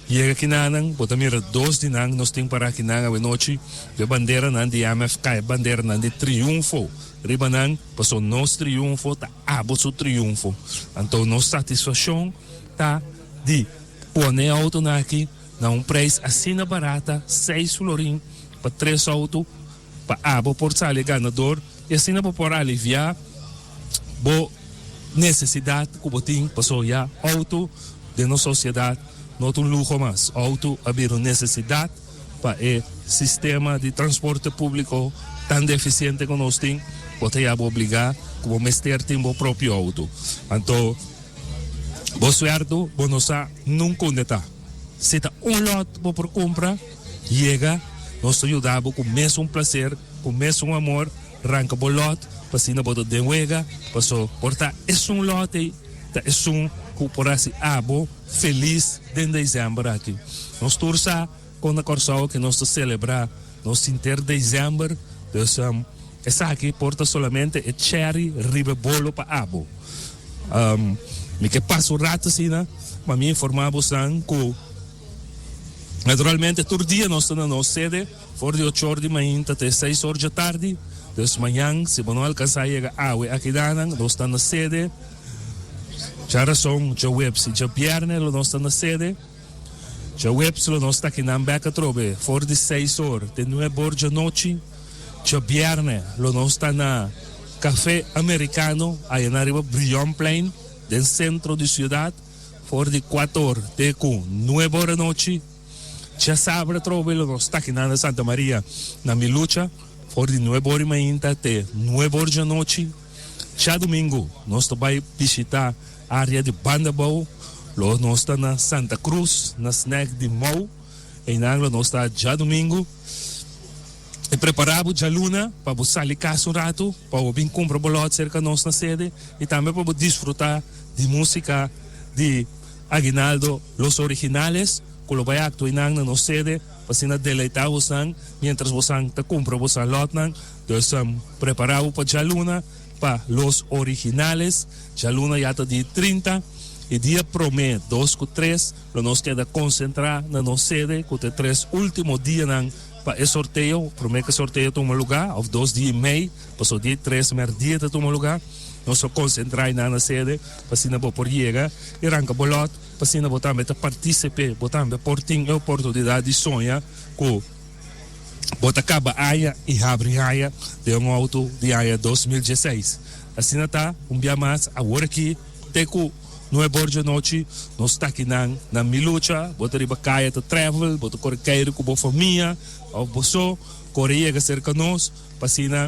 Yega kinanan bo ta mira dos di nan nos tin para kinan awenochi ku e banderanan di MFK, e banderanan di triunfo riba nan, pasobra nos triunfo ta abo su triunfo. Anto nos satisfakshon ta di pone e autonan aki na un prijs asina barata, seis florin pa tres auto, pa abo por sali ganador y asina bo por alivia bo necesidad cu bo tin, pasobra ya auto den nos sociedad no ta un luho mas, auto a bira un necesidad pa e sistema di transporte publico tan deficiente cu nos tin, bo ta ya bo obliga cu bo mester tin bo propio auto. Anto. Bo suerto bo no sa nunca unda ta. Si ta un lot bo por cumpra, yega, nos ta yuda bo cu mesun placer, cu mesun amor, ranca bo lot pa asina bo ta den wega, paso por ta esun lot ey ta esun cu por haci abo feliz den december aki. Nos tur sa con na Corsou ke nos ta celebra nos hinter december, dus esaki por ta solamente e cherry riba e bolo pa abo. Mi ke pasa un rato asina pa mi informa bosnan ku naturalmente tur dia nos ta na nos sede for di ocho or di mainta te seis or dje tardi. Dus mañan si bo no alkansa yega awe akidanan nos ta na sede djarason, djaweps i djabièrnè lo nos ta na sede. Djaweps lo nos ta akinan bèk atrobe for di seis or te nuebe or djanochi. Djabièrnè lo nos ta na Café Americano aya na riba Brionplein den sentro di siudat for di kuater or te ku nuebe or anochi. Djasabra atrobe lo nos ta akinan na Santa Maria na Mi Lucha for di nuebe or di mainta te nuebe or djanochi. Djadumingu nos ta bai bishita area di Bandabou, lo nos ta na Santa Cruz na Snack di Mou, einan lo nos ta djadumingu. E prepará bo djaluna pa bo sali kas un ratu, pa bo bin kumpra bo lòt serka nos na sede i tambe pa bo disfrutá di músika di. Aguinaldo Los Originales ku lo bai aktua einan na nos sede pa asina deleitá bosnan miéntras bosan ta kumpra bosan lòtnan. Dus prepará bo pa djaluna pa Los Originales. Djaluna ya ta di 30 i dia promé dos ku tres lo nos keda konsentrá na nos sede ku ta e tres último dianan pa e sorteo. Promé ku e sorteo tuma lugá òf dos dia i mei pasobra dia tres mèrdia ta tuma lugá. Nos lo konsentrá einan na sede pa asina bo por yega i ranka bo lòt, pa asina bo tambe ta partísipe, bo tambe por tin e oportunidat di soña ku bo ta kaba aña i habri haña den un outo di aña 2016. Asina ta, un bia mas, awor aki te ku nuebe or djanochi nos ta akinan na Mi Lucha. Bo ta riba kaya ta travel, bo ta kore keiri ku bo famia òf bo so, kore yega serka nos pa asina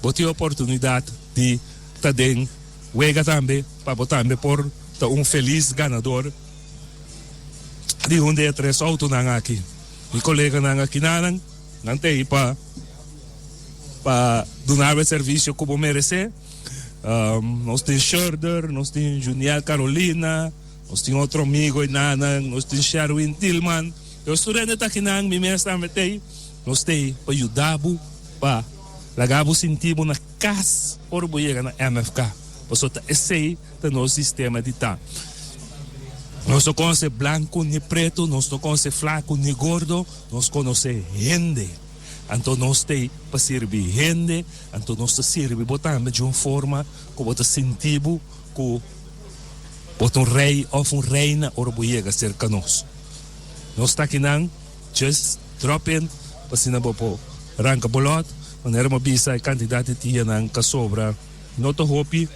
Bo tin oportunidat di ta den wega tambe pa bo tambe por ta un felis ganador di un di e tres outonan aki. Mi koleganan akinanan, nan ta ei pa pa duna bo e servisio ku bo meresé. Nos tin Shurder, nos tin Juniel Carolina, nos tin otro amigo einanan, nos tin Sherwin Tilman. Nos tur hende ta akinan, mi mes tambe ta ei. Nos ta ei pa yuda bo pa laga bo sinti bo na kas ora bo yega na MFK, pasobra ta esei ta nos sistema di ta. Nos no konosé blanku ni pretu, nos no konosé flaku ni gordo, nos konosé hende. Anto nos t'ei pa sirbi hende, anto nos ta sirbi bo tambe di un forma ku bo ta sinti bo ku bo ta un rei òf un reina ora bo yega serka nos. Nos ta akinan. Just drop in pa asina bo por ranka bo lot. Manera mi a bisa e kantidat di tianan ka sobra no ta hopi.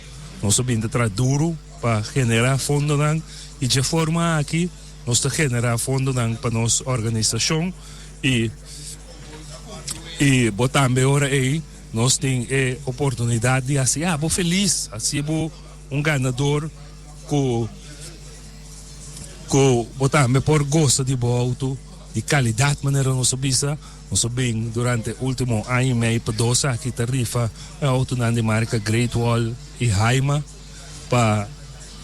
Nos a bin ta traha duru pa genera fondonan i dje forma aki nos ta genera fondonan pa nos organisashon i i bo tambe ora ei nos tin e oportunidat di hasi abo felis, hasi bo un ganador ku. Ku bo tambe por gosa di bo outo di kalidat manera nos a bisa. Nos a bin durante ultimo aña i mei pa dos aki ta rifa e outonan di marka Great Wall i Haima pa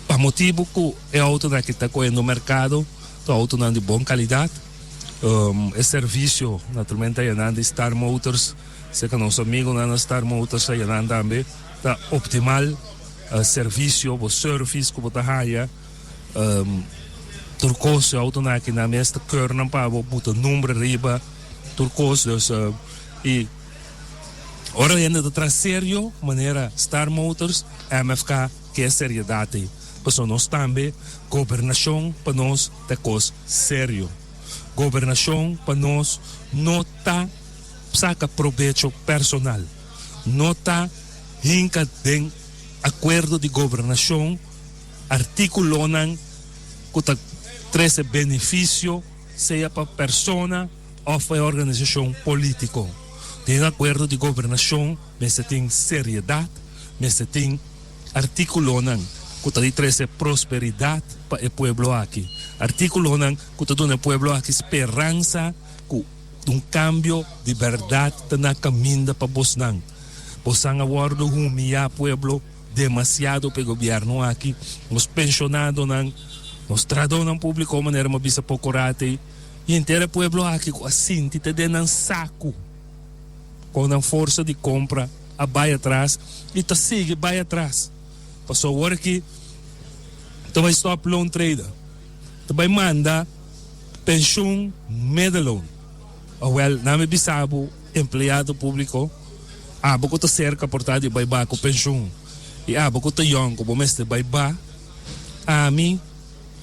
pa motibu ku e outonan aki ta koyendo merkado ta outonan di bon kalidat. E servisio naturalmente ta yanan di Star Motors serka nos amigonan na Star Motors ta yanan tambe ta optimal servisio bo service ku bo ta haya. Tur kos e autonan aki nan mes ta keur nan pa bo buta number riba tur kos dus y ora hende ta traha serio manera Star Motors MFK ke seriedad ey pasobra nos tambe gobernacion pa nos ta kos serio gobernacion pa nos no ta saca probecho personal no ta hinca den acuerdo di gobernacion. Artíkulonan ku ta trese benefisio sea pa persona òf pa e organisashon polítiko. Den akuerdo di gobernashon mester tin seriedat, mester tin artíkulonan ku ta di trese prosperidat pa e pueblo aki, artíkulonan ku ta duna e pueblo aki speransa ku un kambio di bèrdat ta na kaminda pa bosnan. Bosnan a wòrdu humiyá pueblo. Demasiado p'e gobierno aki, nos pensionadonan, nos trahadónan público manera mi a bisa poco rato ei, y henter e pueblo aki cu a sinti te den nan sacu con nan forsa di compra a bay atras y ta sigui bay atras. Pasobra awor aki ta bay stop loan trader, ta bay manda pensioen middelloon. Awel, nan mi bisa bo empleado público. Abo ku ta serka por ta di bai ba ku penshun i abo ku ta yòn ku bo mester bai ba. Ami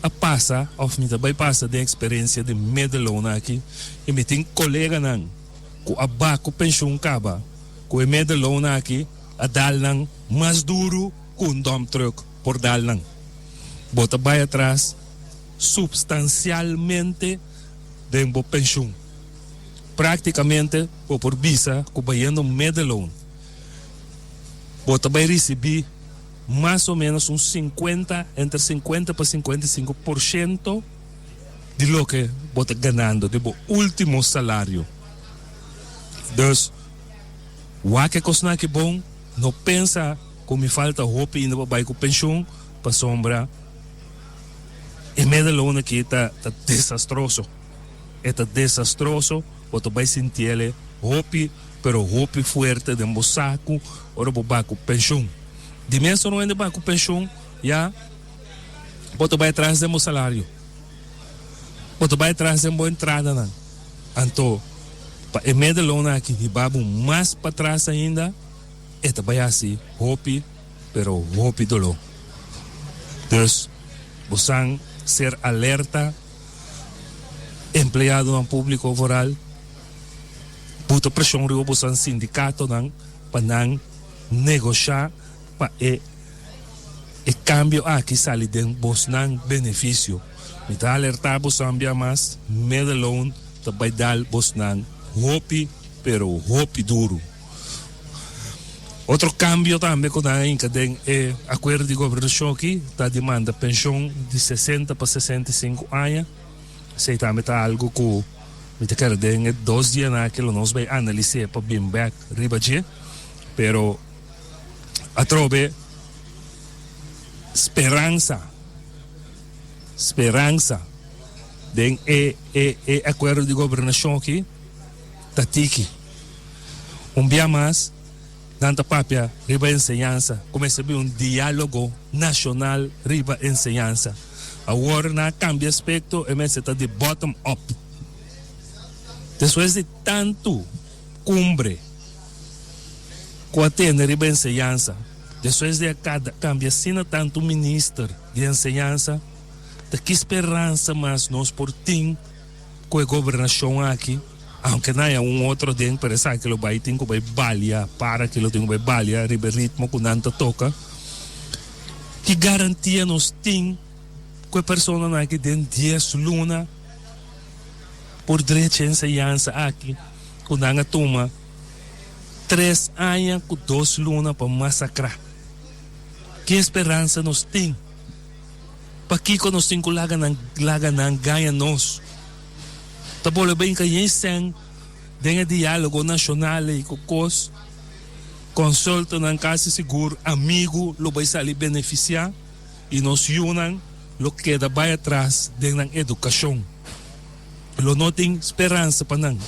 a pasa òf mi ta bai pasa den eksperensia di middelloon aki i mi tin koleganan ku a ba ku penshun kaba ku e middelloon aki a dal nan mas duru ku un dump truck por dal nan. Bo ta bai atras supstansialmente den bo penshun. Práktikamente bo por bisa ku bayendo middelloon bo ta bai risibí mas o ménos un sinkuenta, entre sinkuenta pa 55% di loke bo ta ganando di bo último salario. Dus, wak e kosnan aki bon, no pensa ku mi falta hopi ainda pa bai ku penshun, pasobra. E middelloon aki ta ta desastroso. E ta desastroso, bo ta bai sintiele hopi pero hopi fuerte den bo saku ora bo bai ku penshun. Di mes ora un hende bai ku penshun ya bo ta bai atras den bo salario, bo ta bai atras den bo entradanan. Anto pa e middelloon aki hiba bo mas patras ainda e ta bai hasi hopi pero hopi doló. Dus bo san ser alerta empleadonan públiko vooral buta preshon riba bosan sindikatonan pa nan negoshá pa e e kambio aki sali den bosnan benefisio. Mi ta alertá bosan bia mas, middelloon ta bai dal bosnan hopi pero hopi duru. Otro kambio tambe ku nan a hinka den e akuerdo di gobernashon aki ta di manda penshon di sesenta pa 65 aña. Esei tambe ta algu ku mi ta kere den e dos dianan aki lo nos bai analis'é pa bin bèk riba dje. Pero atrobe speransa, speransa den e e e akuerdo di gobernashon aki ta tiki. Un bia mas nan ta papia riba enseñansa, ku mester bin un diálogo nashonal riba enseñansa. Awor nan a kambia aspekto, e mester ta di bottom up. Despues di tantu kumbre ku a tene riba enseñansa, despues di a kambia asina tantu minister di enseñansa, ta ki speransa mas nos por tin ku e gobernashon aki? Aunke nan haya un otro den, pero esaki lo bai tin ku bai balia, para ki lo tin ku bai balia riba e ritmo ku nan ta toka. Ki garantia nos tin ku e personanan aki den dies luna por drecha e enseñansa aki ku nan a tuma tres aña ku dos luna pa masakrá? Ki esperansa nos tin? Pakiko nos tin ku laga nan laga nan gaña nos? Ta bolbe bin ka yen sèn den e diálogo nashonal ei ku kos konsultonan kasi sigur amigu lo bai sali benefisiá i nos yunan lo keda bai atras den nan edukashon. Lo no tin speransa pa nan.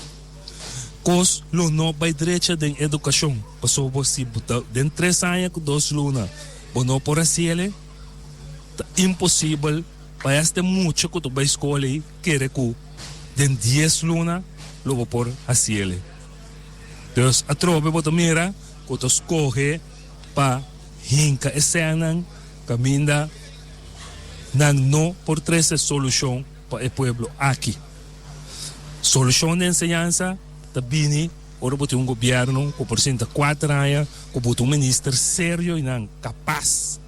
Kos lo no bai drecha den edukashon pasobra si bo ta den tres aña ku dos luna bo no por hasiel ta imposibel pa este mucha ku ta bai skol ei kere ku den dies luna lo bo por hasiel. Dus atrobe bo ta mira ku ta skohe pa hinka e sènnan kaminda nan no por trese solushon pa e pueblo aki. Solushon di enseñansa ta bini ora bo tin un gobièrnu ku por sinta kuater aña ku bo ta un minister serio i nan kapas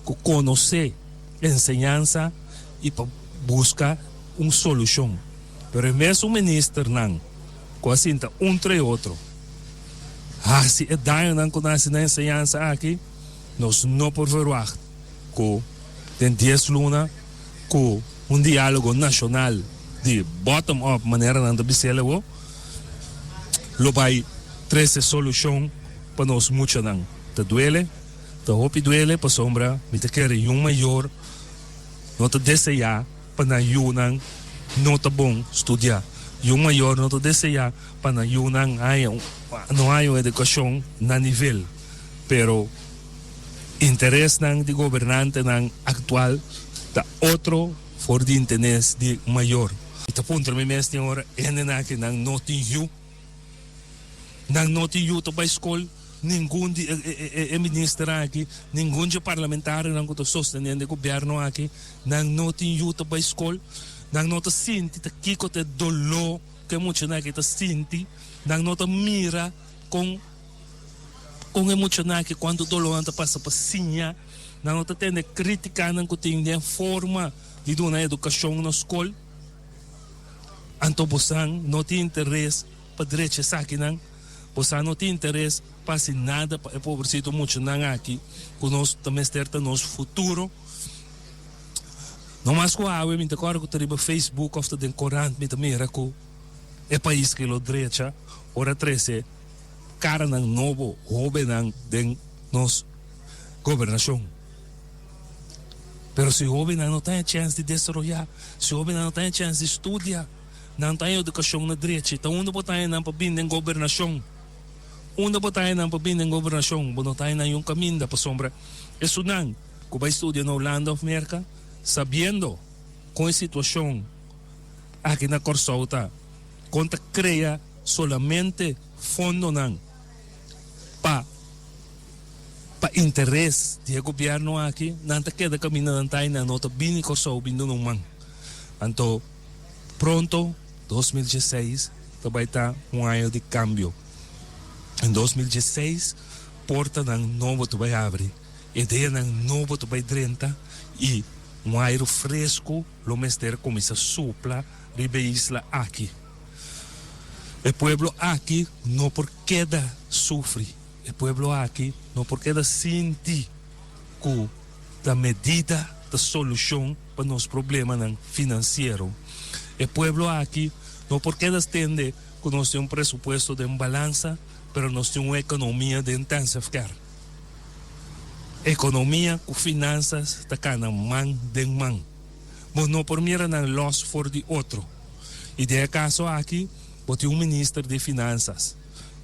ku konosé enseñansa i pa buska un solushon. Pero e mesun ministernan ku a sinta un tra e otro hasi e dañonan ku nan hasi na enseñansa aki, nos no por verwagt ku den dies luna ku un diálogo nashonal di bottom up manera nan ta bis'el awo lo bai trese solushon pa nos muchanan. Ta duele, ta hopi duele pasobra mi ta kere yun mayor no ta deseá pa nan yunan no ta bon studiá. Yu mayor no ta deseá pa nan yunan haña no haña un edukashon na nivel. Pero interesnan di gobernantenan aktual ta otro for di intenes di mayor. Mi ta puntra mi mes tin ora hendenan aki nan no tin yu. Nan no tin yu ta bai skol. Ningun di e ministernan aki, ningun dje parlamentarionan ku ta sosteniendo e gobièrnu aki, nan no tin yu ta bai skol. Nan no ta sinti ta kiko ta e doló ku e muchanan aki ta sinti. Nan no ta mira kon kon e muchanan aki kuantu doló nan ta pasa pa siña. Nan no ta tende kritikanan ku tin den forma di duna edukashon na skol. Anto bosan no tin interes pa drecha esakinan. Bosa no tin interes pa hasi nada pa e pobrecito muchanan aki ku nos ta mester ta nos futuro. No mas ku awe mi ta kòrda ku ta riba Facebook òf ta den korant mi ta mira ku e pais ke lo drecha ora trese karanan nobo, hóbennan den nos gobernashon. Pero si hóbennan no ta haña chèns di desaroyá, si hóbennan no ta haña chèns di studia, nan ta haña edukashon na drechi, ta unda bo ta haña nan pa bini den gobernashon? Unda bo ta haña nan pa bini den gobernashon? Bo no ta haña nan yun kaminda, pasobra esunnan ku bai studia na Hulanda òf Merka, sabiendo kon e situashon aki na Kòrsou ta, kon ta krea solamente fondonan pa pa interes di e gobièrnu aki, nan ta keda kaminda nan ta i nan no ta bini Kòrsou bin duna un man. Anto pronto 2016 ta bai ta un aña di kambio. En 2016 portanan nobo ta bai habri, ideanan nobo ta bai drenta i un airu fresku lo mester kuminsá supla riba e isla aki. E pueblo aki no por keda sufri, e pueblo aki no por keda sinti ku ta medida ta solushon pa nos problemanan finansiero. E pueblo aki no por keda stende ku nos tin un presupuesto den balansa, pero nos tin un ekonomia den intensive care. Ekonomia ku finansas ta kana man den man. Bo no por mira nan lòs for di otro. I den e kaso aki bo tin un minister di finansas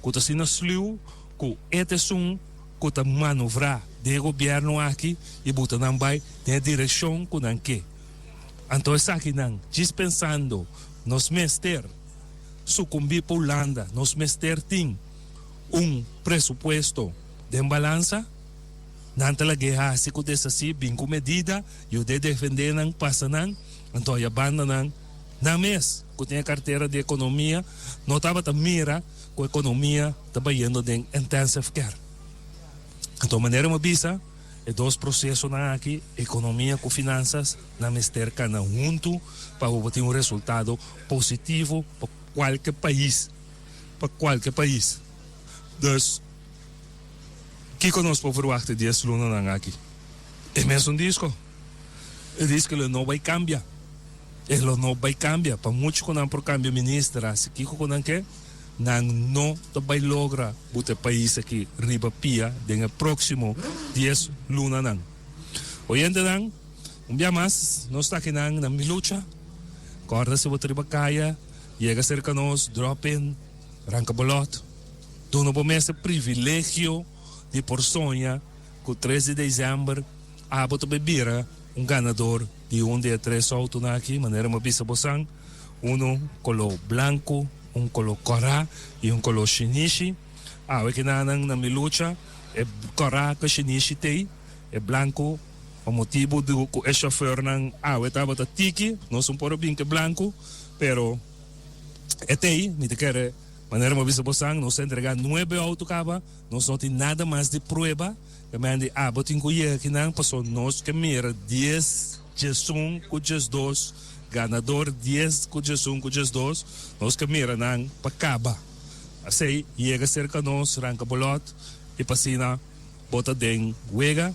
ku ta asina sluw ku e ta esun ku ta manovrá den e gobièrnu aki i buta nan bai den e direkshon ku nan ke. Anto esakinan djis pensando nos mester sukumbí pa Hulanda, nos mester tin un presupuesto den balansa, nan ta lag'é hasi ku desasí bin ku medida, yud'é defendé nan, pasa nan, anto aya banda nan. Nan mes, ku tin e kartera di ekonomia, no tabata mira ku ekonomia ta bayendo den intensive care. Anto manera mi a bisa, e dos prosesonan aki, ekonomia ku finansas, nan mester kana huntu pa bo por tin un resultado positivo pa kualke pais, pa kualke pais. Dus, kiko nos por verwachta di es lunanan aki? E mesun disko. E disko lo no bai kambia. E lo no bai kambia. Pa muchu ku nan por kambia minister, hasi kiko ku nan ke, nan no ta bai logra buta e pais aki riba pia den e próksimo dies lunanan. Oyentenan, un bia mas nos ta akinan na Mi Lucha. Kòrda si bo ta riba kaya, yega serka nos, drop in, ranka bo lòt. Duna bo mes e privilegio di por soña ku tres di desèmber abo ta bai bira un ganador di un di e tres outonan aki, manera mi a bisa bosan, uno koló blanku, un koló kòrá i un koló shinishi. Awe kinanan na mi lucha, e kòrá ku e shinishi t'ei, e blanku pa motibu di ku e shofèrnan awe tabata tiki, nos no por a bin ku e blanku, pero e t'ei, mi ta kere, manera mi a bisa bosan, nos a entregá nuebe outo kaba, nos no tin nada mas di prueba. E men di, Abo tin ku yega kinan, pasobra nos ke mira dies 11 ku 12, ganador dies ku 11 ku 12, nos ke mira nan pa kaba. Asei, yega serka nos, ranka bo lòt, i pa asina bo ta den wega,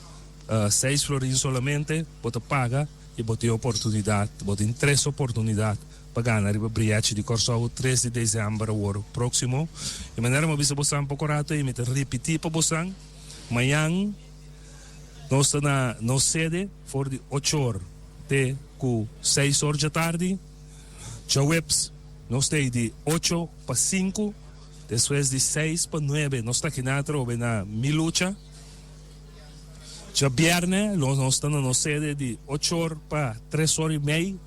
seis florin solamente bo ta paga i bo tin oportunidat, bo tin tres oportunidat pa gana riba Brièchi di Kòrsou tres di desèmber awor próksimo. E manera mi a bisa bosan poko rato i mi ta ripití pa bosan. Mañan nos ta na nos sede for di ocho or te ku seis or djatardi. Djaweps nos ta ei di ocho pa sinku, despues di seis pa nuebe nos ta akinan atrobe na Mi Lucha. Djabièrnè lo nos ta na nos sede di ocho or pa tres or i mei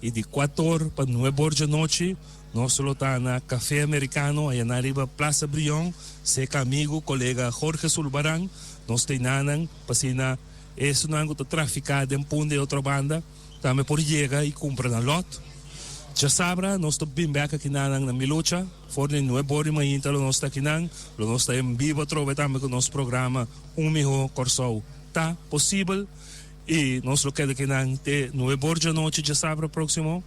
i di kuater or pa nuebe or djanochi. Nos lo ta na Café Americano ayanan riba Plaza Brion, seca amigo, colega Jorge Sulbaran. Nos ta enanan pa asina esunnan cu ta trafica den Punda y otro banda tambe por yega y cumpra nan lot. Djasabra nos ta bin bek akinanan na Milucha, for di nuebe ora di mainta lo nos ta akinan. Lo nos ta en bibo atrobe tambe cu nos programa Un Miho Corsou Ta Posibel. Y nos lo keda akinan te nuebe or djanochi djasabra proximo.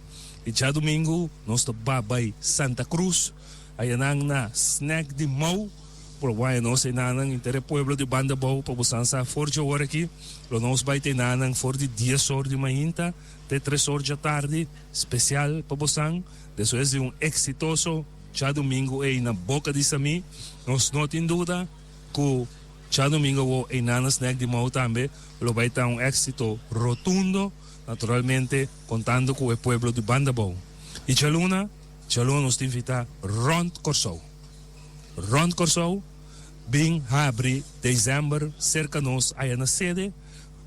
I djadumingu nos ta ba bai Santa Cruz, ayanan na Snack di Mou. Por waya nos enanan inter e pueblo di Banda Bou pa bosan sa for dje ora aki. Lo nos bai ta enanan for di dies or di mainta te tres or djatardi, spesial pa bosan. Despues di un eksitoso djadumingu ei na Boka di Samí, nos no tin duda ku. Djadomingo awo einan na Snack di Mou tambe lo bai ta un éxito rotundo, naturalmente contando cu e pueblo di Bandabou. Y djaluna, djaluna nos ta invita rond Corsou, rond Corsou bin habri december cerca nos aya na sede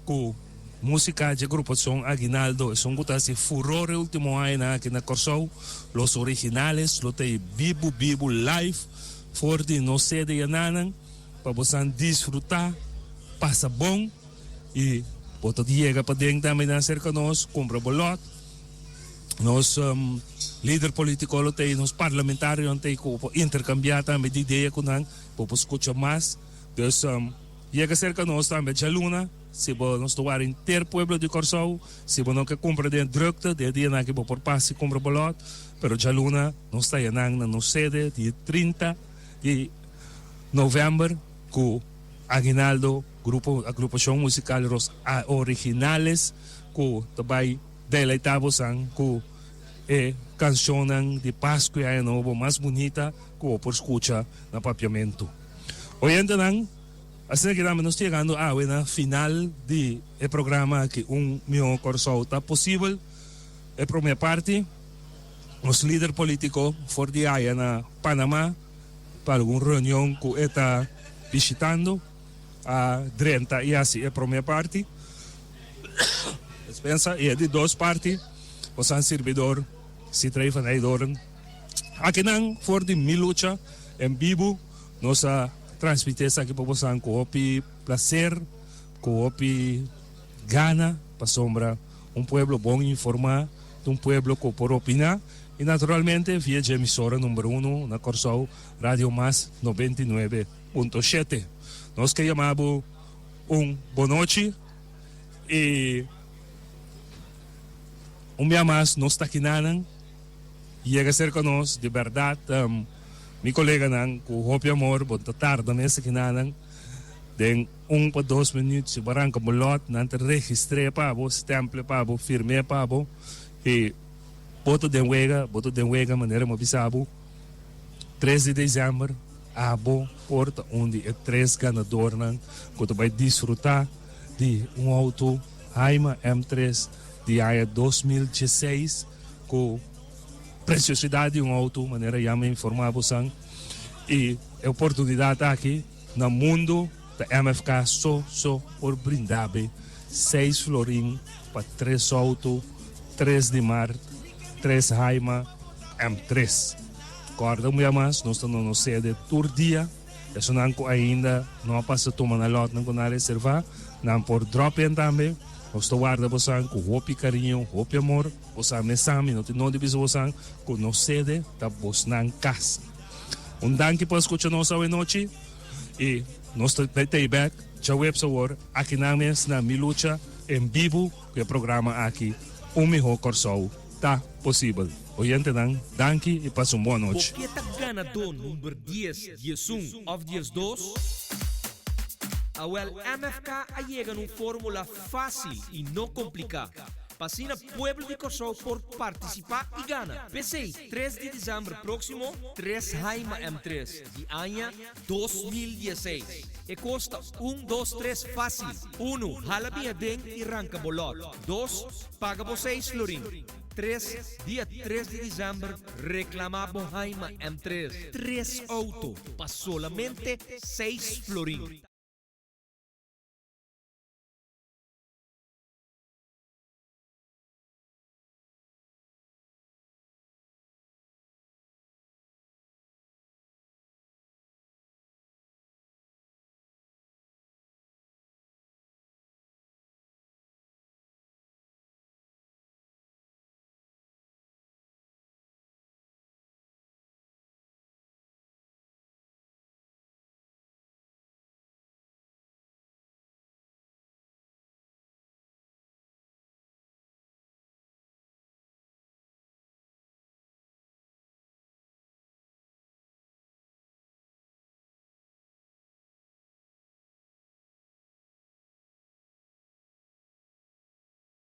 cu musica dje grupacion Aguinaldo, esun cu ta haci furor e ultimo añanan aki na Corsou, Los Originales lo ta ey bibu bibu live for di nos sede yananan. Pa bosan disfrutá, pasa bon i bo ta yega paden tambe nan serka nos, kumpra bo lòt. Nos lider polítiko lo ta ei, nos parlamentarionan ta ei ku bo por interkambiá tambe di idea ku nan, bo por skucha mas. Dus yega serka nos tambe djaluna, si bo nos ta wara henter pueblo di Kòrsou, si bo no ke kumpra den drukte, den e dianan aki bo por pasa i kumpra bo lòt, pero djaluna nos ta yanan na nos sede di 30 di november ku Aguinaldo grupo agrupashon musikal Los Originales ku ta bai deleitá bosan ku e kanshonnan di Pasku i Aña Nobo mas bunita ku bo por skucha na papiamentu. Oyentenan, asina ki tambe nos ta yegando awe na final di e programa aki Un Mihó Kòrsou Ta Posibel, e promé parti. Nos lider politico for di aya na Panama pa algun reunion cu e ta bishitando a drenta y haci e prome parti. Despensa, y e di dos parti bosan sirbidor Citrey van Heydoorn. Akinan for di Mi Lucha en bibu nos a transmiti esaki pa bosan cu hopi placer, cu hopi gana pasobra un pueblo bon informa. Ta un pueblo ku por opiná i naturalmente via dje emisora number uno na Kòrsou, Radio Mas 99.7. Nos ke yama bo un bonochi i un bia mas nos ta kinanan yega serka nos. Di bèrdat mi koleganan ku hopi amor bo ta tarda mes akinanan den Un pa dos minuut si bo ranka bo lot nan ta registr'é pa bo, stempl'é pa bo, firm'é pa bo i bo ta den wega, bo ta den wega manera mi a bisa bo tres di december abo por ta un di e tres ganadornan ku ta bai disfruta di un auto Haima M tres di aña 2016 ku preciosidad di un auto manera ya mi a informa bosan i e oportunidad aki. Na mundu ta MFK so so por brinda be seis florin pa tres auto, tres di mart, tres Haima M3. Corda un bia mas nos ta na nos sede tur dia, esunnan cu ainda no a pasa tuma nan lotnan cu nan a reserva, nan por drop in tambe. Nos ta warda bosan cu hopi cariño, hopi amor, bosan mes sa mi no tin nodi bisa bosan cu nos sede ta bosnan cas. Un danki pa skucha nos awe nochi i nos ta bai tei bek djaweps awor aki nan mes na Mi Lucha en bibu ku e programa aki Un Mihó Kòrsou Ta Posibel. Oyentenan danki i pasa un bon anochi.
Bo ke ta ganadó number dies, 11 òf 12? Awèl MFK a yega na un fórmula fásil i no kompliká. Pa asina pueblo di Kòrsou por partisipá i gana. P'esei, 3 di desèmber próksimo, 3 Haima M3 di aña 2016. E kos ta un, dos, tres fásil. Unu, hala bin aden i ranka bo lòt. Dos, paga bo seis florin. Tres, dia 3 di desèmber reklamá bo Haima M3, tres outo pa solamente seis florin.